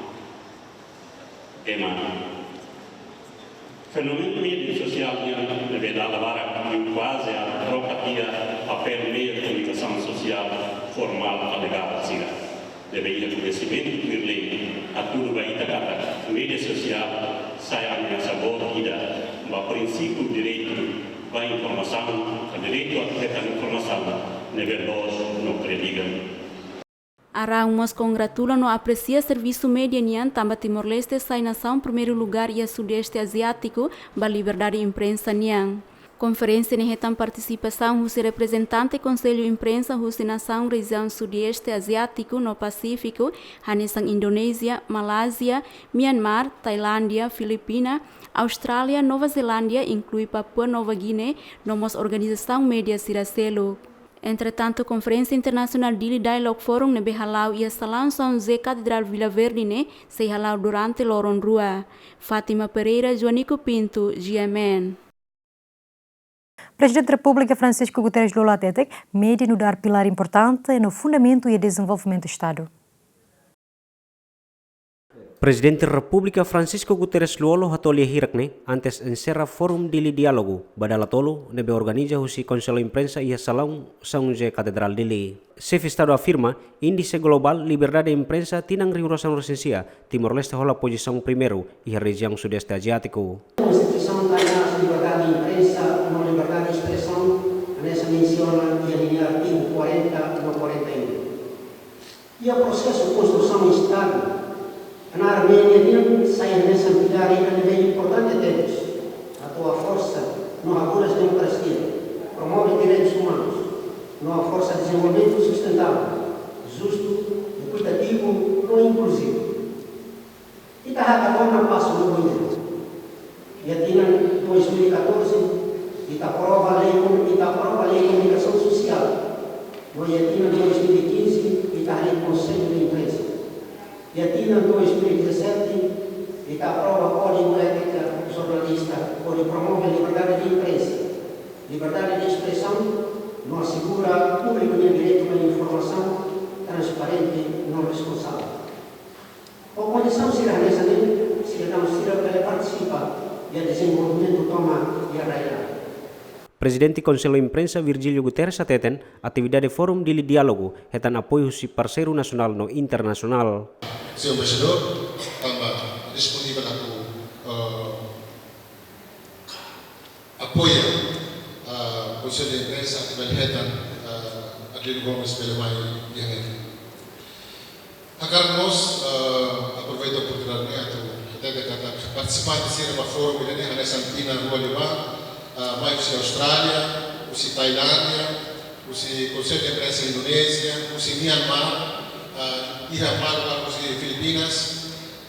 ema. Fenómenu média sosiál nian ne'ebé dala barak liu kuaze atu troka tiha papél meiu komunikasaun sosiál formál ka legál sira. Ne'ebé iha koñesimentu tuir lei hatudu ba ita katak média sosiál sai ameasa boot ida ba prinsípiu direitu ba informasaun, ka direitu atu hetan informasaun ne'ebé loos no kredível. Abraão mós kongratula no apresia servisu média nian tanba Timor-Leste sai nasaun primeiru lugár iha Sudeste Aziátiku ba liberdade imprensa nian. Konferénsia ne'e hetan partisipasaun husi reprezentante Konsellu Imprensa husi nasaun rejiaun Sudeste Aziátiku no Pasífiku, hanesan Indonézia, Malázia, Myanmar, Tailándia, Filipina, Austrália, Nova Zelándia, inklui Papua Nova Guiné, no mós organizasaun média sira seluk. Entretantu, Konferénsia Internasionál Dili Dialogue Forum ne'ebé hala'o iha salaun São José Katedrál Vila Verde ne'e sei hala'o durante loron rua. Fátima Pereira, Joanico Pinto, G M N. Prezidente Repúblika Francisco Guterres Lú Olo hateten, média nu'udar pilár importante no fundamentu iha dezenvolvimentu Estadu. Prezidente Repúblika Francisco Guterres Lú Olo hato'o lia hirak ne'e antes enserra Fórum Dili Diálogu ba dala tolu ne'ebé organiza husi Konsellu Imprensa iha Salaun São José Katedrál Dili. Xefe Estadu afirma, índise globál liberdade imprensa tinan rihun rua sanulu-resin-sia, Timor-Leste hola pozisaun primeiru iha rejiaun Sudeste Aziátiku. Konstituisaun tainas liberdade imprensa no liberdade espresaun, hanesan mensiona iha ninia artigu kuarenta no kuarenta e um. Iha prosesu konstrusaun Estadu, knaar média nian sai hanesan pilár ida ne'ebé importante tebes atu haforsa no haburas demokrasia, promove direitus umanus, no haforsa dezenvolvimentu sustentável, justu, ekuitativu no inkluzivu. Ita hakarak ona pasu no bonito. Iha tinan dois mil e catorze, ita aprova lei, ita aprova lei komunikasaun sosiál. No iha tinan dois mil e quinze, ita harii Konsellu de Imprensa. Iha tinan dois mil e dezassete, ita aprova Kódigu Étika Jornalista, hodi promove liberdade de imprensa, liberdade de espresaun, no asegura públiku nia direitu ba informasaun transparente no responsavel. Ho kondisaun sira hanesan ne'e, sidadaun sira bele partisipa iha dezenvolvimentu tomak iha rai-laran. Prezidente Konsellu Imprensa Virgílio Guterres hateten, atividade Fórum Dili Diálogu hetan apoiu husi parseiru nasionál no internasionál. Señór Embaixadór, tanba disponivel atu, eh, apoia, ah, Konsellu de Imprensa atu bele hetan, ah, Adelino Gomes bele mai iha ne'e. Hakarak mós, ah, aproveita oportunidade ne'e atu hatete katak partisipante sira ba fórum ida-ne'e hanesan tinan rua liubá, ah, mai husi Austrália, husi Tailándia, husi Konsellu de Imprensa Indonézia, husi Myanmar, ah, iha Malbar husi Filipinas,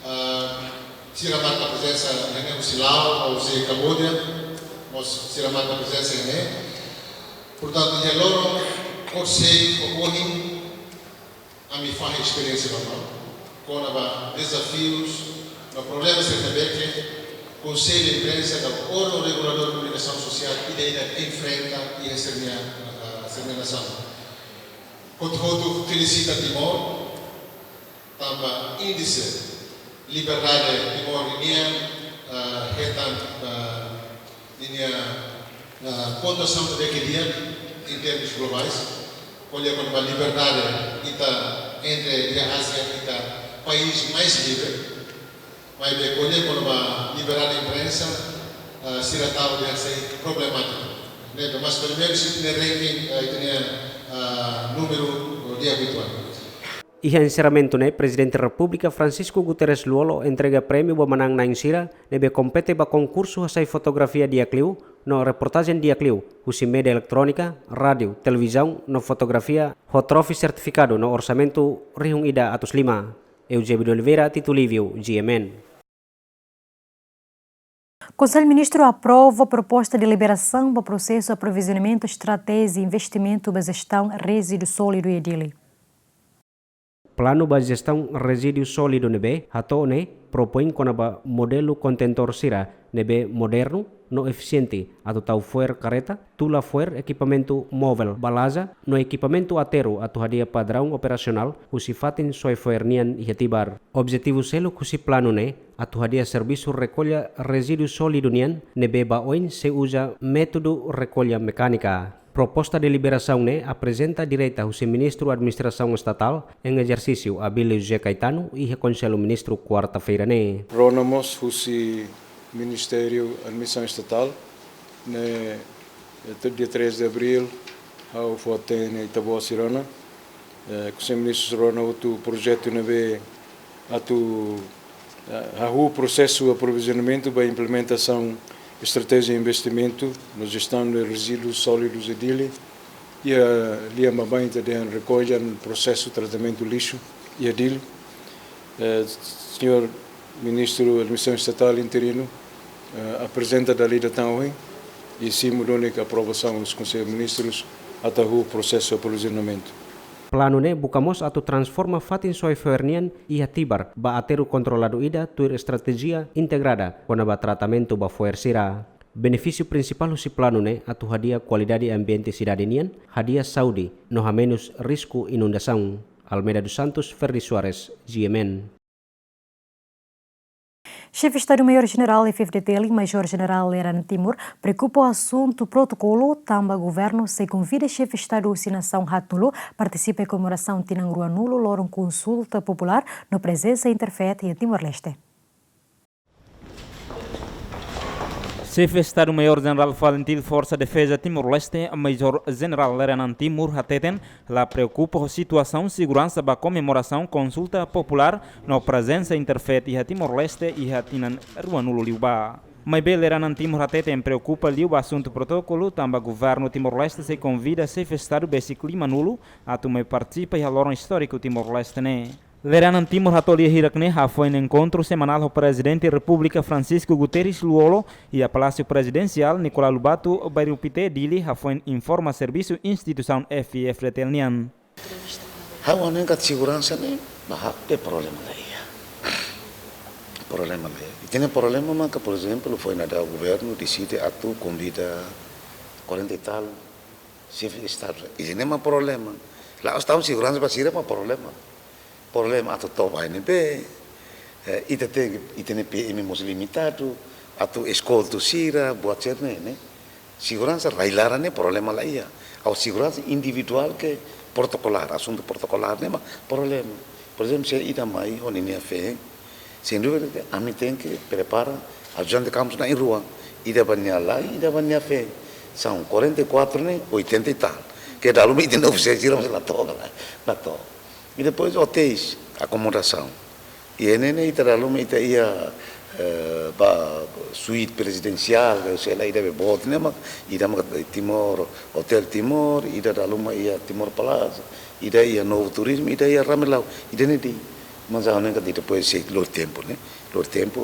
ah, sira marka prezensa iha ne'e, husi Laos, husi Kamboja, mós sira marka prezensa iha ne'e. Portantu, iha loron horisehik ho ohin, ami fahe esperiénsia ba maun kona-ba dezafius no problema sira ne'ebé ke Konsellu de Imprensa ka órgaun reguladór komunikasaun sosiál ida-idak enfrenta iha sira-nia, ah, sira-nia nasaun. Hotu-hotu felisita Timor, tanba índise liberdade Timor nian, ah, hetan, ah, ninia, ah, pontuasaun ne'ebé ke di'ak em termos globais. Ko'alia kona-ba liberdade, ita entre iha Ázia, ita país mais livre. Maibé ko'alia kona-ba liberdade imprensa, ah, sira tau dehan sai problemátiku. Ne'ebé, mas pelumenus ita-nia ranking, ah, ita-nia, ah, númeru di'ak uitoan. Iha enserramentu ne'e, Prezidente Repúblika Francisco Guterres Lú Olo entrega prémiu ba manán-na'in sira ne'ebé kompete ba konkursu hasai fotografia di'ak liu no reportajen di'ak liu husi média eletrónika, rádiu, televizaun no fotografia, ho trofe sertifikadu no orsamentu rihun ida atus lima. Eusébio de Oliveira, Tito Lívio, G M N. Konsellu Ministru aprova proposta deliberasaun ba prosesu aprovizionamentu estratéjia investimentu ba jestaun rezíduu sólidu iha Dili. Planu ba jestaun rezíduu sólidu ne'ebé hato'o ne'e propoin kona-ba modelu kontentór sira ne'ebé modernu no efisiente atu tau fo'er karreta, tula fo'er ekipamentu móvel balaza no ekipamentu aterru atu hadi'a padraun operasionál husi fatin soe fo'er nian iha Tibar. Objetivu seluk husi planu ne'e atu hadi'a servisu rekolla rezíduu sólidu nian ne'ebé ba oin sei uza métodu rekolla mekánika. Proposta deliberasaun ne'e aprezenta direta husi Ministru Administrasaun Estatál em ezersísiu, Abílio José Caetano, iha Konsellu Ministru kuarta-feira ne'e. Rona mós husi Ministériu Administrasaun Estatál, ne'e, eh, dia três de abril, ha'u fó-hatene ita-boot sira ona. Eh, Konsellu Ministru rona hotu projetu ne'ebé atu, eh, hahú prosesu aprovizionamentu ba implementasaun estratéjia investimentu no jestaun de rezíduu sólidu iha Dili. Iha lian baibain ita dehan rekolla no prosesu tratamentu lixu iha Dili. Eh, señór Ministru Administrasaun Estatál interinu, eh, aprezenta dala ida tan ohin, i simu duni ka aprovasaun husi Konsellu Ministrus atu hahú prosesu aprovizionamentu. Planu ne'e buka mós atu transforma fatin soe fo'er nian iha Tibar ba aterru kontroladu ida tuir estratéjia integrada kona-ba tratamentu ba fo'er sira. Benefísiu prinsipál husi planu ne'e atu hadi'a kualidade ambiente sidade nian, hadi'a saúde, no hamenus risku inundasaun. Almeida dos Santos, Ferdi Soares, G M N. Xefe Estadu Maiór Jenerál F F D T L, Majór Jenerál Lere Anan Timur, preokupa ho asuntu protokolu, tanba governu sei konvida xefe Estadu husi nasaun haatnulu partisipa komemorasaun tinan ruanulu loron konsulta populár no prezensa interfet iha Timor-Leste. Xefe Estadu Maiór Jenerál FALINTIL Forsa Defeza Timor-Leste, Major Jenerál Lere Anan Timur hateten, la preokupa ho situasaun seguransa ba komemorasaun konsulta populár no prezensa interfet iha Timor-Leste iha tinan ruanulu liubá. Maibé Lere Anan Timur hateten preokupa liu ba asuntu protokolu, tanba governu Timor-Leste sei konvida xefe Estadu besik limanulu atu mai partisipa iha loron istóriku Timor-Leste ne'e. Lere Anan Timur hato'o lia hirak ne'e hafoin enkontru semanál ho Prezidente Repúblika Francisco Guterres Lú-Olo iha Palásiu Prezidensiál Nicolau Lobato, Bairru Pité, Dili, hafoin informa servisu instituisaun F I F D T L nian. Ha'u hanoin katak seguransa ne'e, ba ha'u ida-ne'e problema la iha. Problema la iha. Ita-nia problema maka, por ezemplu, foin daudaun governu deside atu konvida quarenta e tal xefe Estadu. Ida-ne'e mak problema. La'ós tanba seguransa ba sira mak problema. Problema atu toba ne'ebé, eh, ita tenke, ita-nia P M mós limitadu, atu eskoltu sira, buat sira-ne'e, ne'e. Seguransa rai-laran ne'e problema la iha. Agora seguransa individuál ke protokolár, asuntu protokolár ne'e mak problema. Por ezemplu, se ita mai ho ninia feen, sem dúvida, ami tenke prepara ajudante kampu na'in-rua. Ida ba nia la'en, ida ba nia feen. São quarenta e quatro ne'e, oitenta e tal. Ke dala ruma ita-nia ofisiál sira mós la to'o, la, la to'o. I depois otéis, akomodasaun. I ne'e ne'e ita dala ruma ita iha, eh, ba suíte prezidensiál, ka sei la ida be boot ne'e mak, ida mak Timor, Hotel Timor, ida dala ruma iha Timor Plaza, ida iha Novo Turismo, ida iha Ramelau, ida-ne'e de'it. Mas ha'u hanoin katak depois sei lori tempu, ne'e. Lori tempu,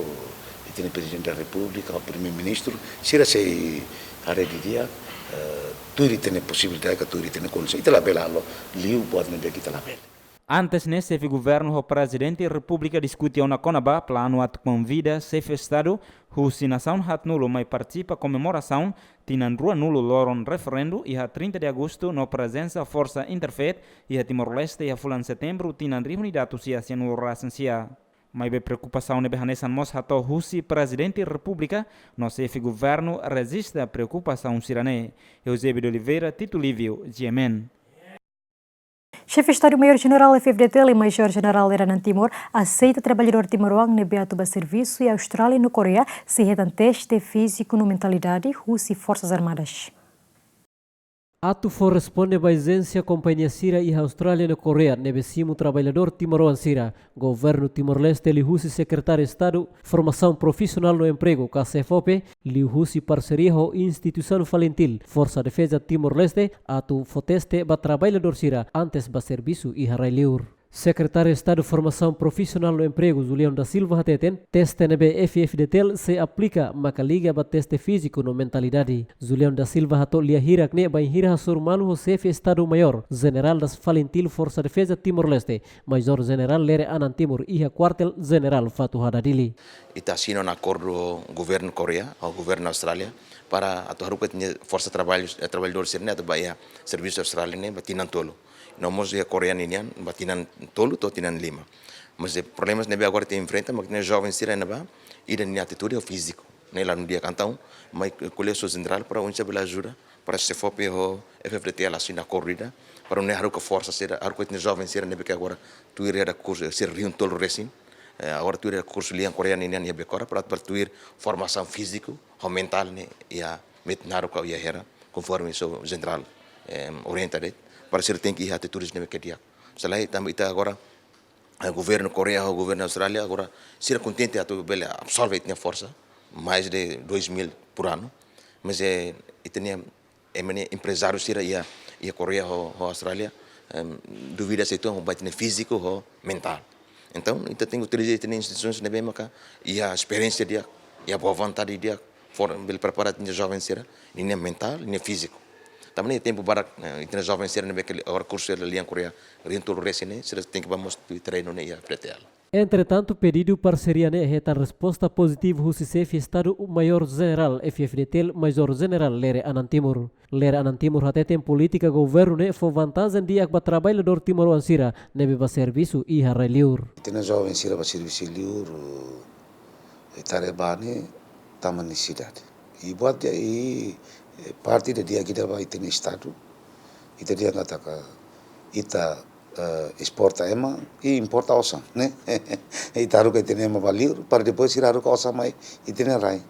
ita-nia Prezidente da Repúblika, Primeiru-Ministru, sira sei haree didi'ak, eh, tuir ita-nia posibilidade, ka tuir ita-nia kondisaun. Ita labele halo liu buat ne'ebé ke ita labele. Antes ne'e, xefe governu ho Prezidente Repúblika diskuti ona kona-ba planu atu konvida xefe Estadu husi nasaun haatnulu mai partisipa komemorasaun tinan ruanulu loron referendu iha trinta de agostu no prezensa forsa interfet iha Timor-Leste iha fulan setembru tinan rihun ida atus sia sianulu resin sia. Maibé preokupasaun ne'ebé hanesan mós hato'o husi Prezidente Repúblika no xefe governu rejista preokupasaun sira-ne'e. Eusébio de Oliveira, Tito Lívio, G M N. Xefe Estadu Maiór Jenerál F F D T L, Major Jenerál Lere Anan Timur, aseita traballadór timoroan ne'ebé atu ba servisu iha Austrália no Koreia, sei hetan teste fíziku no mentalidade husi Forsas Armadas. Atu fó responde ba ezijénsia kompañia sira iha Austrália no Koreia ne'ebé simu traballadór timoroan sira, governu Timor-Leste liuhusi Sekretáriu Estadu Formasaun Profisionál no Empregu, ka SEFOPE, liuhusi parseria ho instituisaun FALINTIL, Forsa Defeza Timor-Leste, atu fó teste ba traballadór sira antes ba servisu iha rai-liur. Sekretáriu Estadu Formasaun Profisionál no Empregu, Julião da Silva hateten, teste ne'ebé F F D T L sei aplika maka liga ba teste fíziku no mentalidade. Julião da Silva hato'o lia hirak ne'e bainhira hasoru malu ho Xefe Estadu Maiór Jenerál das FALINTIL Forsa Defeza Timor-Leste, Major Jenerál Lere Anan Timur iha Kuartél Jenerál Fatuhada, Dili. Ita asina ona akordu ho governu Koreia, ho governu Austrália, para atu haruka ita-nia forsa traballu, eh, traballadór sira-ne'e atu ba iha servisu Austrália ne'e ba tinan tolu. No mós iha Koreia ninian ba tinan tolu to'o tinan lima. Mas, eh, problemas ne'ebé agora ita enfrenta, mak ita-nia joven sira ne'ebá, ida nia atitude ho fíziku ne'e la di'ak, entaun mai Koléjiu Jenerál para oinsá bele ajuda, para SEFOPE ho F F D T L asina akordu ida, para nune'e haruka forsa sira, haruka ita-nia joven sira ne'ebé ke agora tuir iha kursu, sira rihun tolu resin. Eh, agora tuir iha kursu lian Koreia ninian iha Becora, para, para tuir formasaun fíziku ho mentál ne'e iha Metinaro ka iha Hera, konforme só jenerál, eh, orienta de'it, para sira tenke iha atitudes ne'ebé ke di'ak. Selae tanba ita agora, eh, governu Koreia ho governu Austrália agora sira kontente atu bele absorve ita-nia forsa, mais de dois mil por ano. Mas, eh, ita-nia, eh, ema nia emprezáriu sira iha, iha Koreia ho, ho Austrália, em, dúvida se ita ba ita-nia fíziku ho mentál. Entaun, ita tenke utiliza ita-nia instituisaun ne'ebé maka iha esperiénsia di'ak, iha boa vontade di'ak, fó bele prepara ita-nia joven sira, ninia mentál, ninia fíziku. Tanba ne'e tempu barak, eh, ita-nia joven sira ne'ebé ke agora kursu iha lian Koreia, rihun tolu resin ne'e, sira tenke ba mós tuir treinu ne'e iha F F D T L. Entretantu, pedidu parseria ne'e hetan resposta pozitivu husi Xefe Estadu Maiór Jenerál F-FDTL, Major Jenerál Lere Anan Timur. Lere Anan Timur hateten polítika governu ne'e fó vantajen di'ak ba traballadór timoroan sira ne'ebé bá servisu iha rai-liur. Ita-nia joven sira bá servisu liur, eh, tare bani tama nesesidade. I buat ida, i, eh, parte ida di'ak ida ba ita-nia Estadu. Ita dehan katak ita, eh, esporta ema, i importa osan, ne'e? Ita haruka ita-nia ema bá liur, para depois sira haruka osan mai ita-nia rai.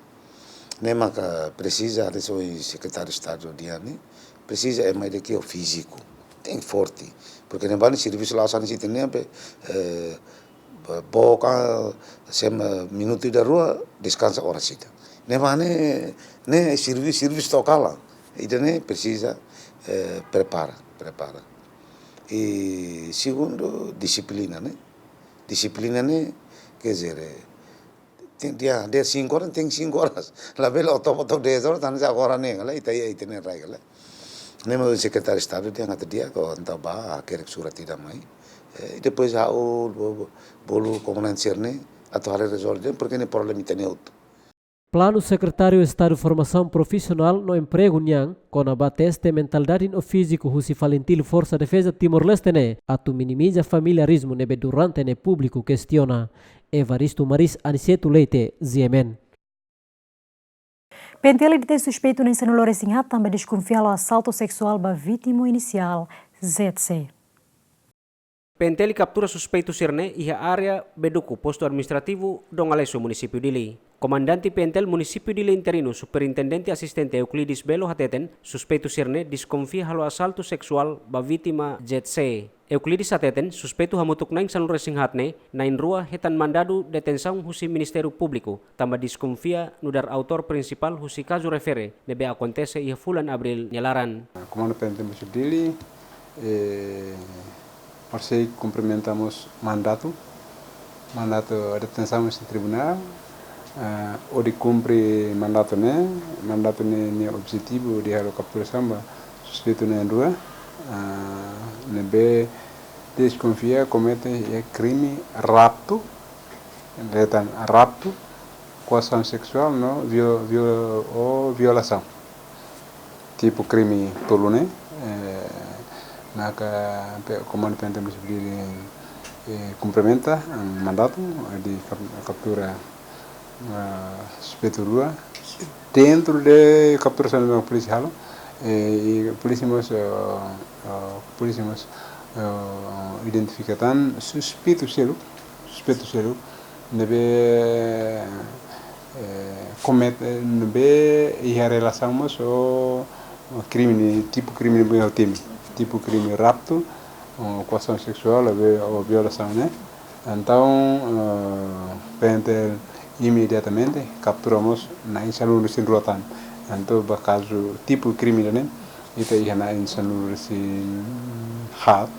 Ne'e maka presiza, hanesan Sekretáriu Estadu dehan ne'e, presiza ema ida ke ho fíziku, tenke forte. Porke ne'ebá ne'e servisu la'ós hanesan ita-nia be, eh, book, ah, sema minutu ida rua, deskansa oras ida. Ne'ebá ne'e, ne'e servi-, servisu to'o kalan. Ida-ne'e presiza, eh, prepara, prepara. I segundu, dixiplina, ne'e? Dixiplina ne'e, quer dizer, eh, tenke dia, dia cinco horas, tenke cinco horas. Labele oto, oto dez horas, tanba agora ne'e, kala, ita, ita, ita-nia rai, kala. Ne'e mak Sekretáriu Estadu dehan katak di'ak, entaun bá hakerek surat ida mai. Eh, i depois ha'u, bo-, bo-, bolu komandante sira-ne'e, atu haree rezolve, porke ne'e problema ita-nia hotu. Planu Sekretáriu Estadu Formasaun Profisionál no Empregu nian, kona-ba teste mentalidade no fíziku husi FALINTIL Forsa Defeza Timor-Leste ne'e, atu minimiza familiarizmu ne'ebé durante ne'e públiku kestiona. Evaristo Maris, Aniceto Leite, G M N. PNTL detein suspeitu na'in sanulu-resin-haat tanba deskonfia halo asaltu seksuál ba vítima inisiál Z C. PNTL kaptura suspeitu sira-ne'e iha área Beduku, Postu Administrativu Dom Aleixo, Munisípiu Dili. Komandante PNTL Munisípiu Dili interinu, Superintendente Asistente Euclides Belo hateten, suspeitu sira-ne'e deskonfia halo asaltu seksuál ba vítima Z C. Euclides hateten, suspeitu hamutuk na'in sanulu-resin-haat ne'e, na'in-rua hetan mandadu detensaun husi Ministériu Públiku, tanba deskonfia nu'udar autór prinsipál husi kazu refere ne'ebé akontese iha fulan Abríl nia laran. Komandu PNTL Munisípiu Dili, eh, parseik kumprimenta mós mandatu, mandatu detensaun husi tribunál, eh, hodi kumpre mandatu ne'e, mandatu ne'e, nia objetivu hodi halo kapturasaun ba suspeitu na'in-rua, eh, ne'ebé deskonfia komete iha krime raptu, hetan raptu, koasaun seksuál no vio-, vio-, ou violasaun. Tipu krime tolu ne'e, eh, maka pe-, Komandu PNTL Munisípiu Dili, eh, kumprimenta, eh, mandatu, eh, hodi kap-, kaptura, eh, suspeitu rua. Dentru de kapturasaun ne'ebé polísia halo, eh, i polísia mós, eh, eh, polísia mós, eh, identifika tan suspeitu seluk, suspeitu seluk, ne'ebé, eh, komete, ne'ebé iha relasaun mós ho krime, tipu krime ne'ebé ha'u temi. Tipu krime raptu, ou koasaun seksuál, ou vi-, ou violasaun, ne'e? Entaun, eh, PNTL imediatamente kaptura mós na'in sanulu-resin-rua tan. Entaun, ba kazu tipu krime ne'e, ita iha na'in sanulu-resin-haat,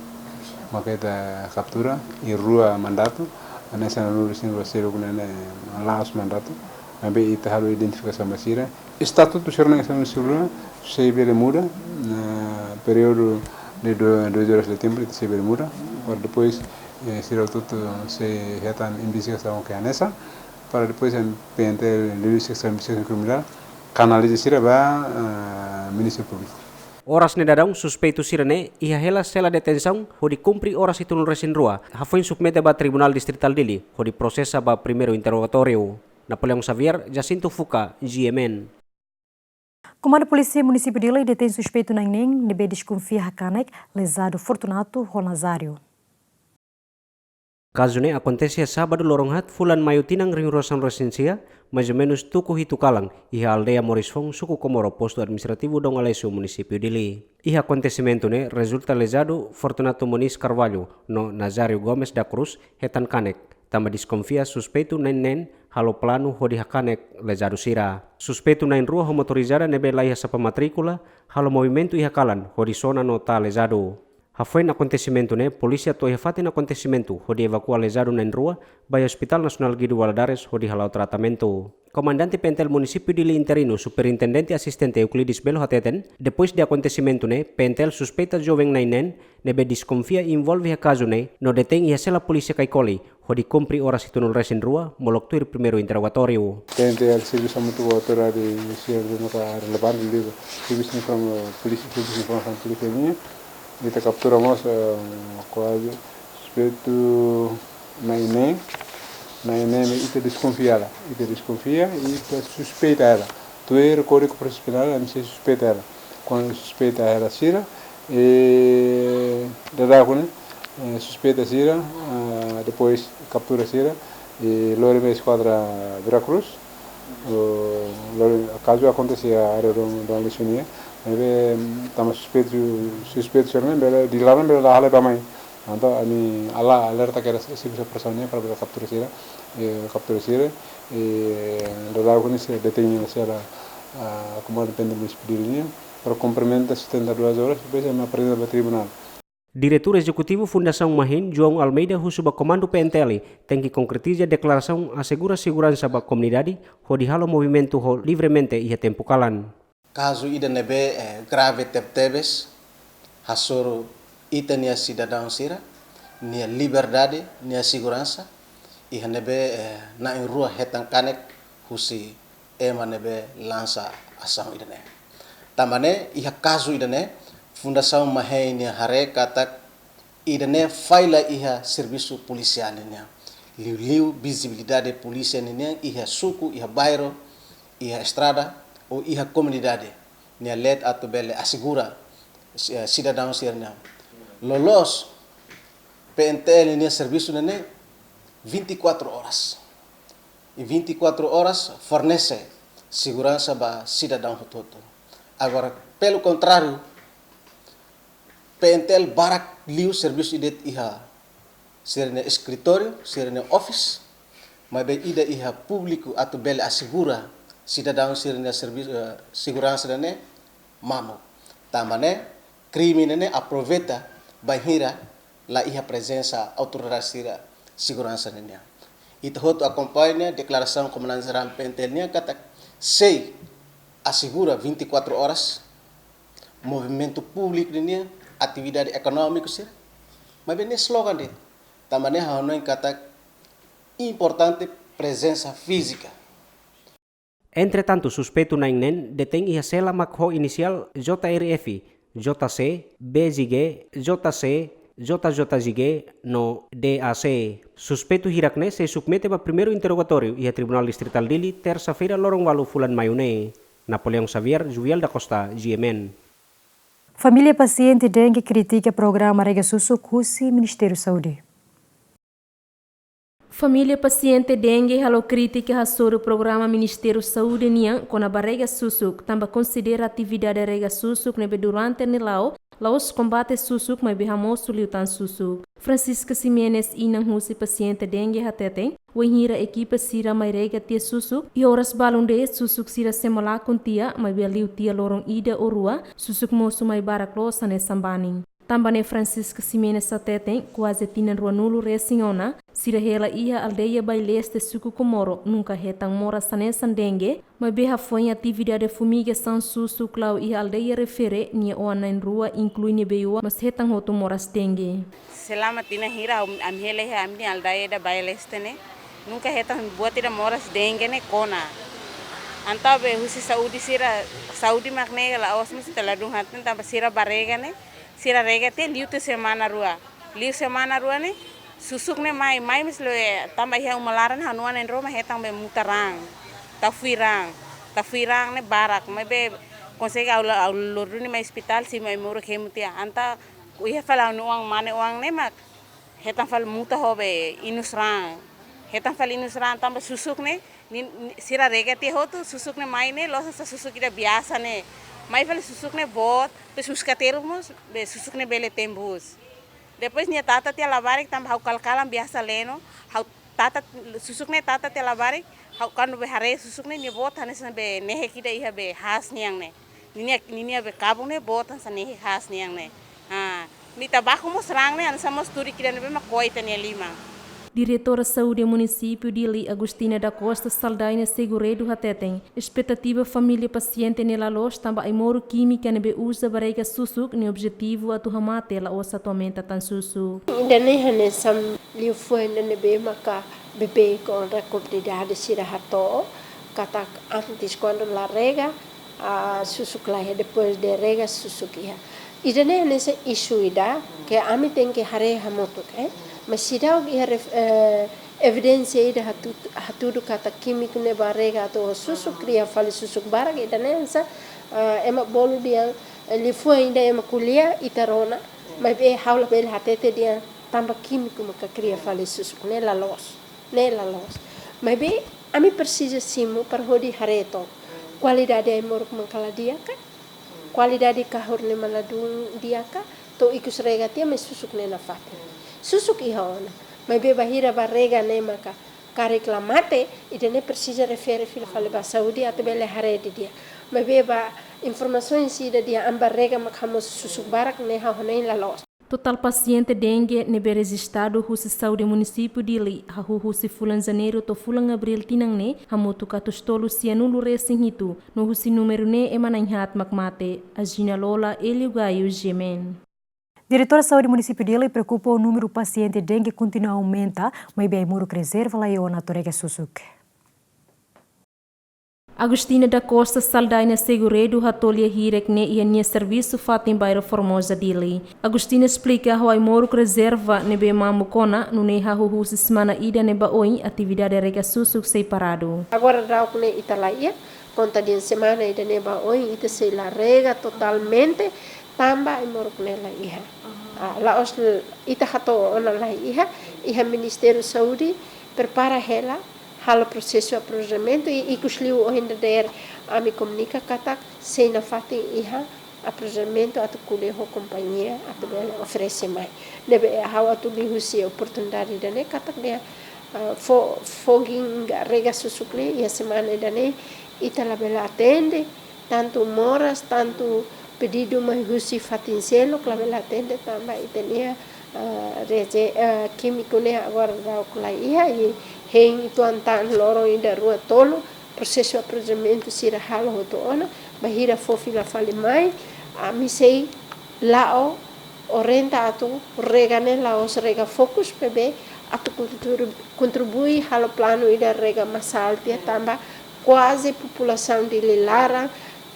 maka ita kaptura, i rua mandatu, na'in sanulu-resin-rua seluk ne'e, ne'e la'ós mandatu, maibé ita halo identifikasaun ba sira. Estatutu sira na'in sanulu-resin-rua sei bele muda, na períodu de do-, dois horas de tempo, ita sei bele muda, para depois, eh, sira hotu-hotu sei hetan investigasaun ke hanesan, para depois, em, PNTL, Diresaun Investigasaun Kriminál, kanaliza sira ba, eh, Ministériu Públiku. Oras ne'e daudaun, suspeitu sira-ne'e iha hela sela detensaun hodi kumpre oras hitunulu-resin-rua, hafoin submete ba Tribunál Distritál Dili, hodi prosesa ba primeiru interrogatóriu. Napoleão Xavier, Jacinto Fuca, G M N. Komandu Polísia Munisípiu Dili detein suspeitu na'in neen ne'ebé deskonfia hakanek lezadu Fortunato ho Nazário. Kazu ne'e akontese iha sábadu loron haat fulan Maiu tinan rihun rua sanulu-resin-sia, mais ou menus tuku hitu kalan, iha aldeia Morisfoun, Suku Comoro, Postu Administrativu Dom Aleixo, Munisípiu Dili. Iha akontesimentu ne'e rezulta lezadu Fortunato Moniz Carvalho no Nazário Gomes da Cruz hetan kanek, tanba deskonfia suspeitu na'in neen halo planu hodi hakanek lezadu sira. Suspeitu na'in-rua ho motorizada ne'ebé laiha sapa matríkula halo movimentu iha kalan hodi sona no taa lezadu. Hafoin akontesimentu ne'e, polísia to'o iha fatin akontesimentu hodi evakua lezadu na'in-rua ba iha Hospital Nasionál Guido Valadares hodi hala'o tratamentu. Komandante PNTL Munisípiu Dili interinu, Superintendente Asistente Euclides Belo hateten, depois de akontesimentu ne'e, PNTL suspeita joven na'in neen ne'ebé deskonfia envolve iha kazu ne'e no detein iha sela polísia Caicoli hodi kumpre oras hitunulu resin rua, molok tuir primeiru interrogatóriu. Tente servisu hamutuk ho autoridade sira ne'ebé relevante liu, servisu informa-, polísia, servisu informasaun polísia nian. Ita kaptura mós, eh, kuaze suspeitu na'in neen, na'in neen ita deskonfia hela, ita deskonfia, ita suspeita hela. Tuir Kódigu Prosesu Penál, ami sei suspeita hela. Kuandu suspeita hela sira, eh, daudauk ne'e, eh, suspeita sira, ah, depois kaptura sira, eh, lori mai Eskuadra Vera Cruz, oh, lori, kazu akontese iha área Dom, Dom Aleixo nian, maibé, mm, tanba suspeitu, suspeitu sira ne'e, bele, di laran bele la halo ba mai. Entaun, ami alerta kedas servisu operasaun nian para bele kaptura sira, eh, kaptura sira, eh, daudauk ne'e sira detein sira, ah, komandu P N T L nian, para kumprimenta setenta e duas horas, depois ami aprezenta ba tribunál. Diretór Ezekutivu Fundasaun Mahin, João Almeida, husu ba Komandu P N T L, tenke konkretiza deklarasaun asegura seguransa ba komunidade, hodi halo movimentu ho livremente iha tempu kalan. Kazu ida ne'ebé, eh, grave tebetebes, hasoru ita-nia sidadaun sira-nia liberdade, nia seguransa, iha ne'ebé, eh, na'in rua hetan kanek husi ema ne'ebé lansa asaun ida-ne'e. Tanba ne'e, iha kazu ida-ne'e, Fundasaun Mahin nia haree katak ida-ne'e falla iha servisu polisiál ninian. Liuliu vizibilidade polísia ninian iha suku, iha bairru, iha estrada, ou iha komunidade. Nia leet atu bele asegura si-, eh, sidadaun sira-nian. Loloos P N T L nia servisu ne'e vinte e quatro horas. I vinte e quatro horas fornese seguransa ba sidadaun hotu-hotu. Agora, pelo contrário, P N T L barak liu servisu de'it iha sira-nia eskritóriu, sira-nia office, maibé ida iha públiku atu bele asegura sidadaun sira-nia servisu, eh, seguransa ne'e mamuk. Tanba ne'e, krime ne'e aproveita bainhira la iha prezensa autoridade sira seguransa ninian. Ita hotu akompaña deklarasaun Komandante Jerál P N T L nian katak sei asegura vinte e quatro horas movimentu públiku ninian, atividade ekonómiku sira. Maibé ne'e slogan de'it. Tanba ne'e ha'u hanoin katak importante prezensa fízika. Entretantu, suspeitu na'in neen detein iha sela mak ho inisiál J R F, J C, B J G, J C, J J G no D A C. Suspeitu hirak-ne'e sei submete ba primeiru interrogatóriu iha Tribunál Distritál Dili, tersa-feira, loron ualu fulan Maiu ne'e. Napoleão Xavier, Juviel da Costa, G M N. Família pasiente dengue kritika programa rega susuk husi Ministériu Saúde. Família pasiente dengue halo krítika hasoru programa Ministériu Saúde nian kona-ba rega susuk, tanba konsidera atividade rega susuk ne'ebé durante ne'e la'o, la'ós kombate susuk maibé hamosu liután susuk. Francisca Ximenes, inan husi pasiente dengue hateten, wainhira ekipa sira mai rega tiha susuk, iha oras balun de'it susuk sira semo lakon tiha, maibé liu tiha loron ida ou rua, susuk mosu mai barak loos hanesan banin. Tanba ne'e Francisca Ximenes hateten, kuaze tinan ruanulu resin ona, sira hela iha aldeia Baileste, suku Comoro, nunka hetan moras hanesan dengue, maibé hafoin atividade fumigasaun susuk la'o iha aldeia refere, nia oan na'in rua, inklui nia bei-oan, mós hetan hotu moras dengue. Selama tinan hira ha'u, ami hela iha ami-nia aldeia ida Baileste ne'e, nunka hetan buat ida moras dengue ne'e kona. Entaun be husi saúde sira, saúde mak ne'e la'ós mós ita ladún hatene tanba sira ba rega ne'e, sira rega tiha liu tiha semana rua. Liu semana rua ne'e, susuk ne'e mai, mai mós liu tanba iha uma laran ha'u-nia oan na'in rua mak hetan be muta raan. Tau fui raan. Tau fui raan ne'e barak. Maibé konsege ha'u la-, ha'u lori duni mai ospitál, simu ai-moruk hemu tiha. Entaun iha fali ha'u-nia oan, mane oan ne'e mak hetan fali muta ho be inus raan. Hetan fali inus raan tanba susuk ne'e, nin-, nin-, sira rega tiha hotu, susuk ne'e mai ne'e, loos hanesan susuk ida biasa ne'e. Mai fali susuk ne'e boot, depois husi kateruk mós, be susuk ne'e bele tembus. Depois nia tata tiha labarik tanba ha'u kalan-kalan biasa leno, ha'u tata, susuk ne'e tata tiha labarik, ha'u kuandu be haree susuk ne'e, nia boot hanesan be nehek ida iha be haas nian ne'e. Ninia, ninia be kabun ne'e boot hanesan nehek haas nian ne'e. Ah, nia tabaku mós raan ne'e, hanesan mós turik ida ne'ebé mak koi ita-nia liman. Diretora Saúde Munisípiu Dili, Agostina da Costa Saldaina Segredo hateten, espetativa família pasiente ne'e la loos tanba ai-moruk kímika ne'ebé uza ba rega susuk nia objetivu atu hamate la'ós atu aumenta tan susuk. Ida-ne'e hanesan liafuan ida ne'ebé maka bebé ho rekomendasaun sira hato'o katak antes kuandu la rega, ah, susuk la iha, depois de rega susuk iha. Ida-ne'e hanesan isu ida ke ami tenke haree hamutuk, eh. Mas seidauk iha ref-, eh, evidénsia ida hatu-, hatudu katak kímiku ne'e ba rega atu susuk, kria fali susuk barak, ida-ne'e hanesan, eh, ema bolu dehan, eh, liafuan ida ema ko'alia ita rona, maibé ha'u labele hatete dehan tanba kímiku maka kria fali susuk, ne'e la loos. Ne'e la loos. Maibé ami presiza simu para hodi haree took. Kualidade ai-moruk mak la di'ak ka? Kualidade kahur ne'e mak ladún di'ak ka? To'o ikus rega tiha mai susuk ne'e nafatin. Susuk iha ona. Maibé bainhira ba rega ne'e maka karik la mate, ida-ne'e presiza refere fila fali ba saúde atu bele haree didi'ak. Maibé ba informasaun sira dehan ami ba rega mak hamosu susuk barak ne'e ha'u hanoin la loos. Totál pasiente dengue ne'ebé rejistadu husi Saúde Munisípiu Dili hahú husi fulan Janeiru to'o fulan Abríl tinan ne'e hamutuk atus tolu sianulu resin hitu, no husi númeru ne'e ema na'in haat mak mate. Agina Lola, Elio Gaio, G M N. Diretora Saúde Munisípiu Dili preokupa ho númeru pasiente dengue kontinua aumenta, maibé ai-moruk rezerva la iha ona atu rega susuk. Agostina da Costa Saldaina Segredo hato'o lia hirak ne'e iha nia servisu fatin bairru Formosa Dili. Agostina esplika ho ai-moruk rezerva ne'ebé mamuk ona, nune'e hahú husi semana ida ne'e ba oin atividade rega susuk sei paradu. Agora daudaun ne'e ita la iha, konta dehan semana ida ne'e ba oin ita sei la rega totalmente, tanba ai-moruk ne'e la iha. Ah, la'ós ita hato'o ona la iha, iha Ministériu Saúde prepara hela, halo prosesu aprovizionamentu i ikus liu ohin dadeer ami komunika katak sei nafatin iha aprovizionamentu atu ko'alia ho kompañia atu bele oferese mai. Ne'ebé ha'u atu liuhusi oportunidade ida-ne'e katak dehan, ah, fo-, foin rega susuk ne'e iha semana ida-ne'e ita labele atende, tantu moras, tantu pedidu mai husi fatin seluk labele atende tanba ita-nia, ah, reje-, ah, kímiku ne'e agora daudaun la iha, i hein uitoan tan loron ida rua tolu, prosesu aprovizionamentu sira halo hotu ona, bainhira fó fila fali mai, ami sei la'o orienta atu rega ne'e la'ós rega fokus maibé atu kontribu-, kontribui halo planu ida rega masál tiha tanba kuaze populasaun Dili laran,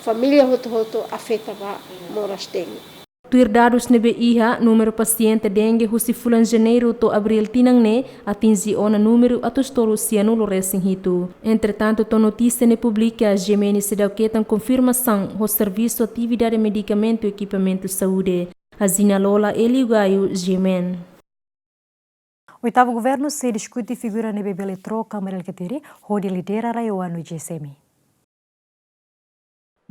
família hotu-hotu afeta ba moras dengue. Tuir dadus ne'ebé iha, númeru pasiente dengue husi fulan Janeiru to'o Abríl tinan ne'e atinje ona númeru atus tolu sianulu resin hitu. Entretantu, to'o notísia ne'e publika, G M N seidauk hetan konfirmasaun ho servisu atividade medikamentu i ekipamentu saúde. Agina Lola, Elio Gaio, G M N. Oitavu Governu sei diskute figura ne'ebé bele troka Mari Alkatiri hodi lidera RAEOA no G S M.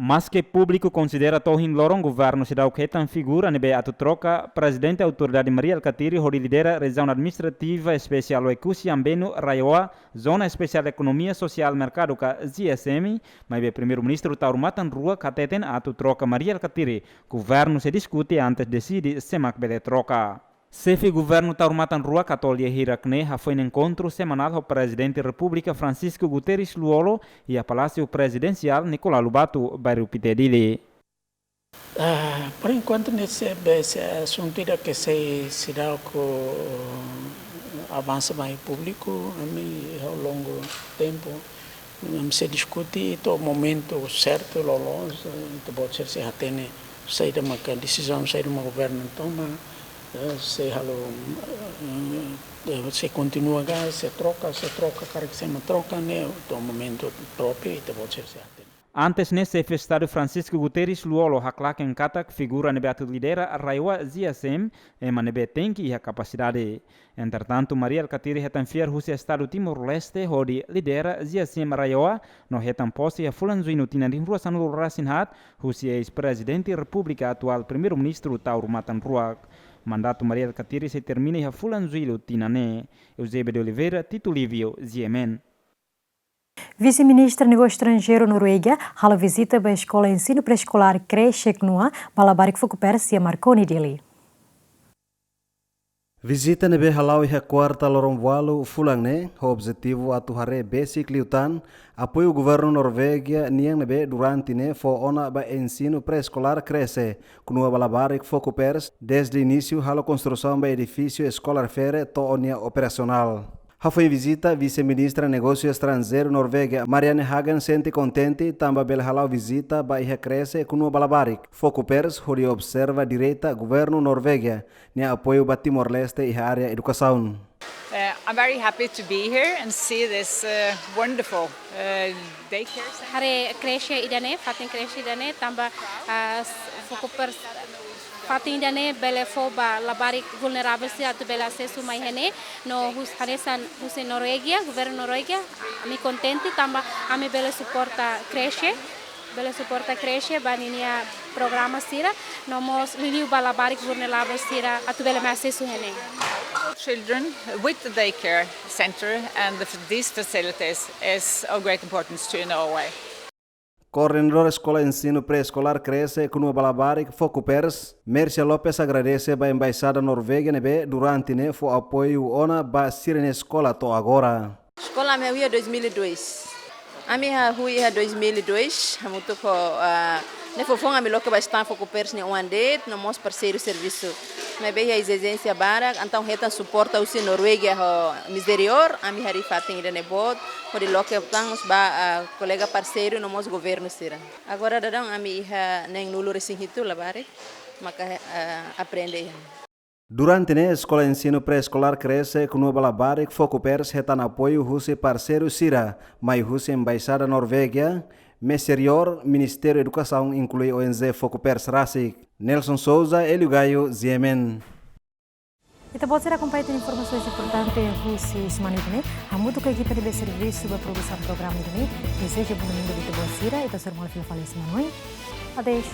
Maske públiku konsidera to'o ohin loron Governu seidauk hetan figura ne'ebé atu troka Prezidente Autoridade Mari Alkatiri hodi lidera Rejiaun Administrativa Espesiál Oekusi Ambenu, RAEOA, Zona Espesiál Ekonomia Sosiál Merkadu ka G S M, maibé Primeiru-Ministru Taur Matan Ruak hateten atu troka Mari Alkatiri, Governu sei diskute antes deside sé mak bele troka. Xefe Governu Taur Matan Ruak hato'o lia hirak ne'e hafoin enkontru semanál ho Prezidente Repúblika Francisco Guterres Lú-Olo iha Palásiu Prezidensiál Nicolau Lobato, bairru Pité, Dili. Ah, por enkuantu ne'e sei, be, sei asuntu ida ke sei, seidauk avansa mai públiku, ami ao longu tempu, ami sei diskute to'o momentu sertu, loloos, eh, ita-boot sira sei hatene saida maka desizaun, saida maka Governu toma, eh, sei halo, eh, eh, sei kontinua ka, sei troka, sei troka, karik sei mak troka ne'e, to'o momentu própriu, ita-boot sira sei hatene. Antes ne'e, Xefe Estadu Francisco Guterres Lú-Olo haklaken katak figura ne'ebé atu lidera RAEOA G S M ema ne'ebé tenke iha kapasidade. Entretantu, Mari Alkatiri hetan fiar husi Estadu Timor-Leste hodi lidera G S M RAEOA, no hetan pose iha fulan Juñu tinan rihun rua sanulu resin haat husi eis-Prezidente Repúblika, atuál Primeiru-Ministru Taur Matan Ruak. Mandatu Mari Alkatiri sei termina iha fulan Juñu tinan ne'e. Eusébio de Oliveira, Tito Lívio, G M N. Vise-Ministra Negósiu Estranjeiru Noruega halo vizita ba Eskola Ensinu Pré-Eskolár, creche, Knua, ba labarik Fokoper, iha Marconi, Dili. Vizita ne'ebé hala'o iha kuarta loron ualu fulan ne'e, ho objetivu atu haree besik liután apoiu governu Norvégia nian ne'ebé durante ne'e fó ona ba ensinu pré-eskolár, krexe, kontinua ba labarik Fokupers, dezde inísiu halo konstrusaun ba edifísiu eskola refere to'o nia operasionál. Hafoin vizita, Vise-Ministra Negósiu Estranjeiru Norvégia, Marianne Hagen, sente kontente tanba bele hala'o vizita ba iha krexe kontinua ba labarik Fokupers, hodi observa direta governu Norvégia nia apoiu ba Timor-Leste iha área edukasaun. Uh, I'm very happy to be here and see this uh, wonderful uh, daycare center. Haree krexe ida-ne'e, fatin krexe ida-ne'e, tanba uh, Fokupers, fatin ida-ne'e bele fó ba labarik vulneravel sira atu bele asesu mai iha ne'e, no hus hanesan husi Norvégia, governu Norvégia, ami kontente tanba ami bele suporta krexe, bele suporta krexe ba ninia programa sira, no mós liuliu ba labarik vulneravel sira atu bele mai asesu iha ne'e. Children with the daycare center and the, these facilities is of great importance to Norway. Koordenadór Eskola Ensinu Pré-Eskolár, krexe kontinua ba labarik Fokupers, Mercia Lopes, agradese ba Embaixada Norvégia ne'ebé durante ne'e fó apoiu ona ba sira-nia eskola to'o agora. Eskola ami hahú iha dois mil e dois. Ami hahú iha dois mil e dois, hamutuk ho, ah, ne'e foufoun ami loke ba stand Fokupers nia oan de'it, no mós parseiru servisu. Maibé iha ezijénsia barak, entaun hetan suporta husi Norvégia ho Misericórdia, ami harii fatin ida-ne'e boot, hodi loke tan mós ba, ah, kolega parseiru no mós governu sira. Agora daudaun ami iha neen-nulu resin hitu labarik, maka, ah, aprende iha. Durante ne'e, Eskola Ensinu Pré-Eskolár, krexe kontinua ba labarik Fokupers hetan apoiu husi parseiru sira, mai husi Embaixada Norvégia, Misericórdia, Ministériu Edukasaun, inklui O N G Fokupers rasik. Nelson Souza, Hélio Gaio, G M N. Ita-boot sira akompaña tan informasaun importante husi semana ida-ne'e. Hamutuk ho ekipa ne'ebé servisu ba produsaun programa ida-ne'e, dezeja bom domingu ba ita-boot sira, ita sei ruma fila fali semana oin. Adeus.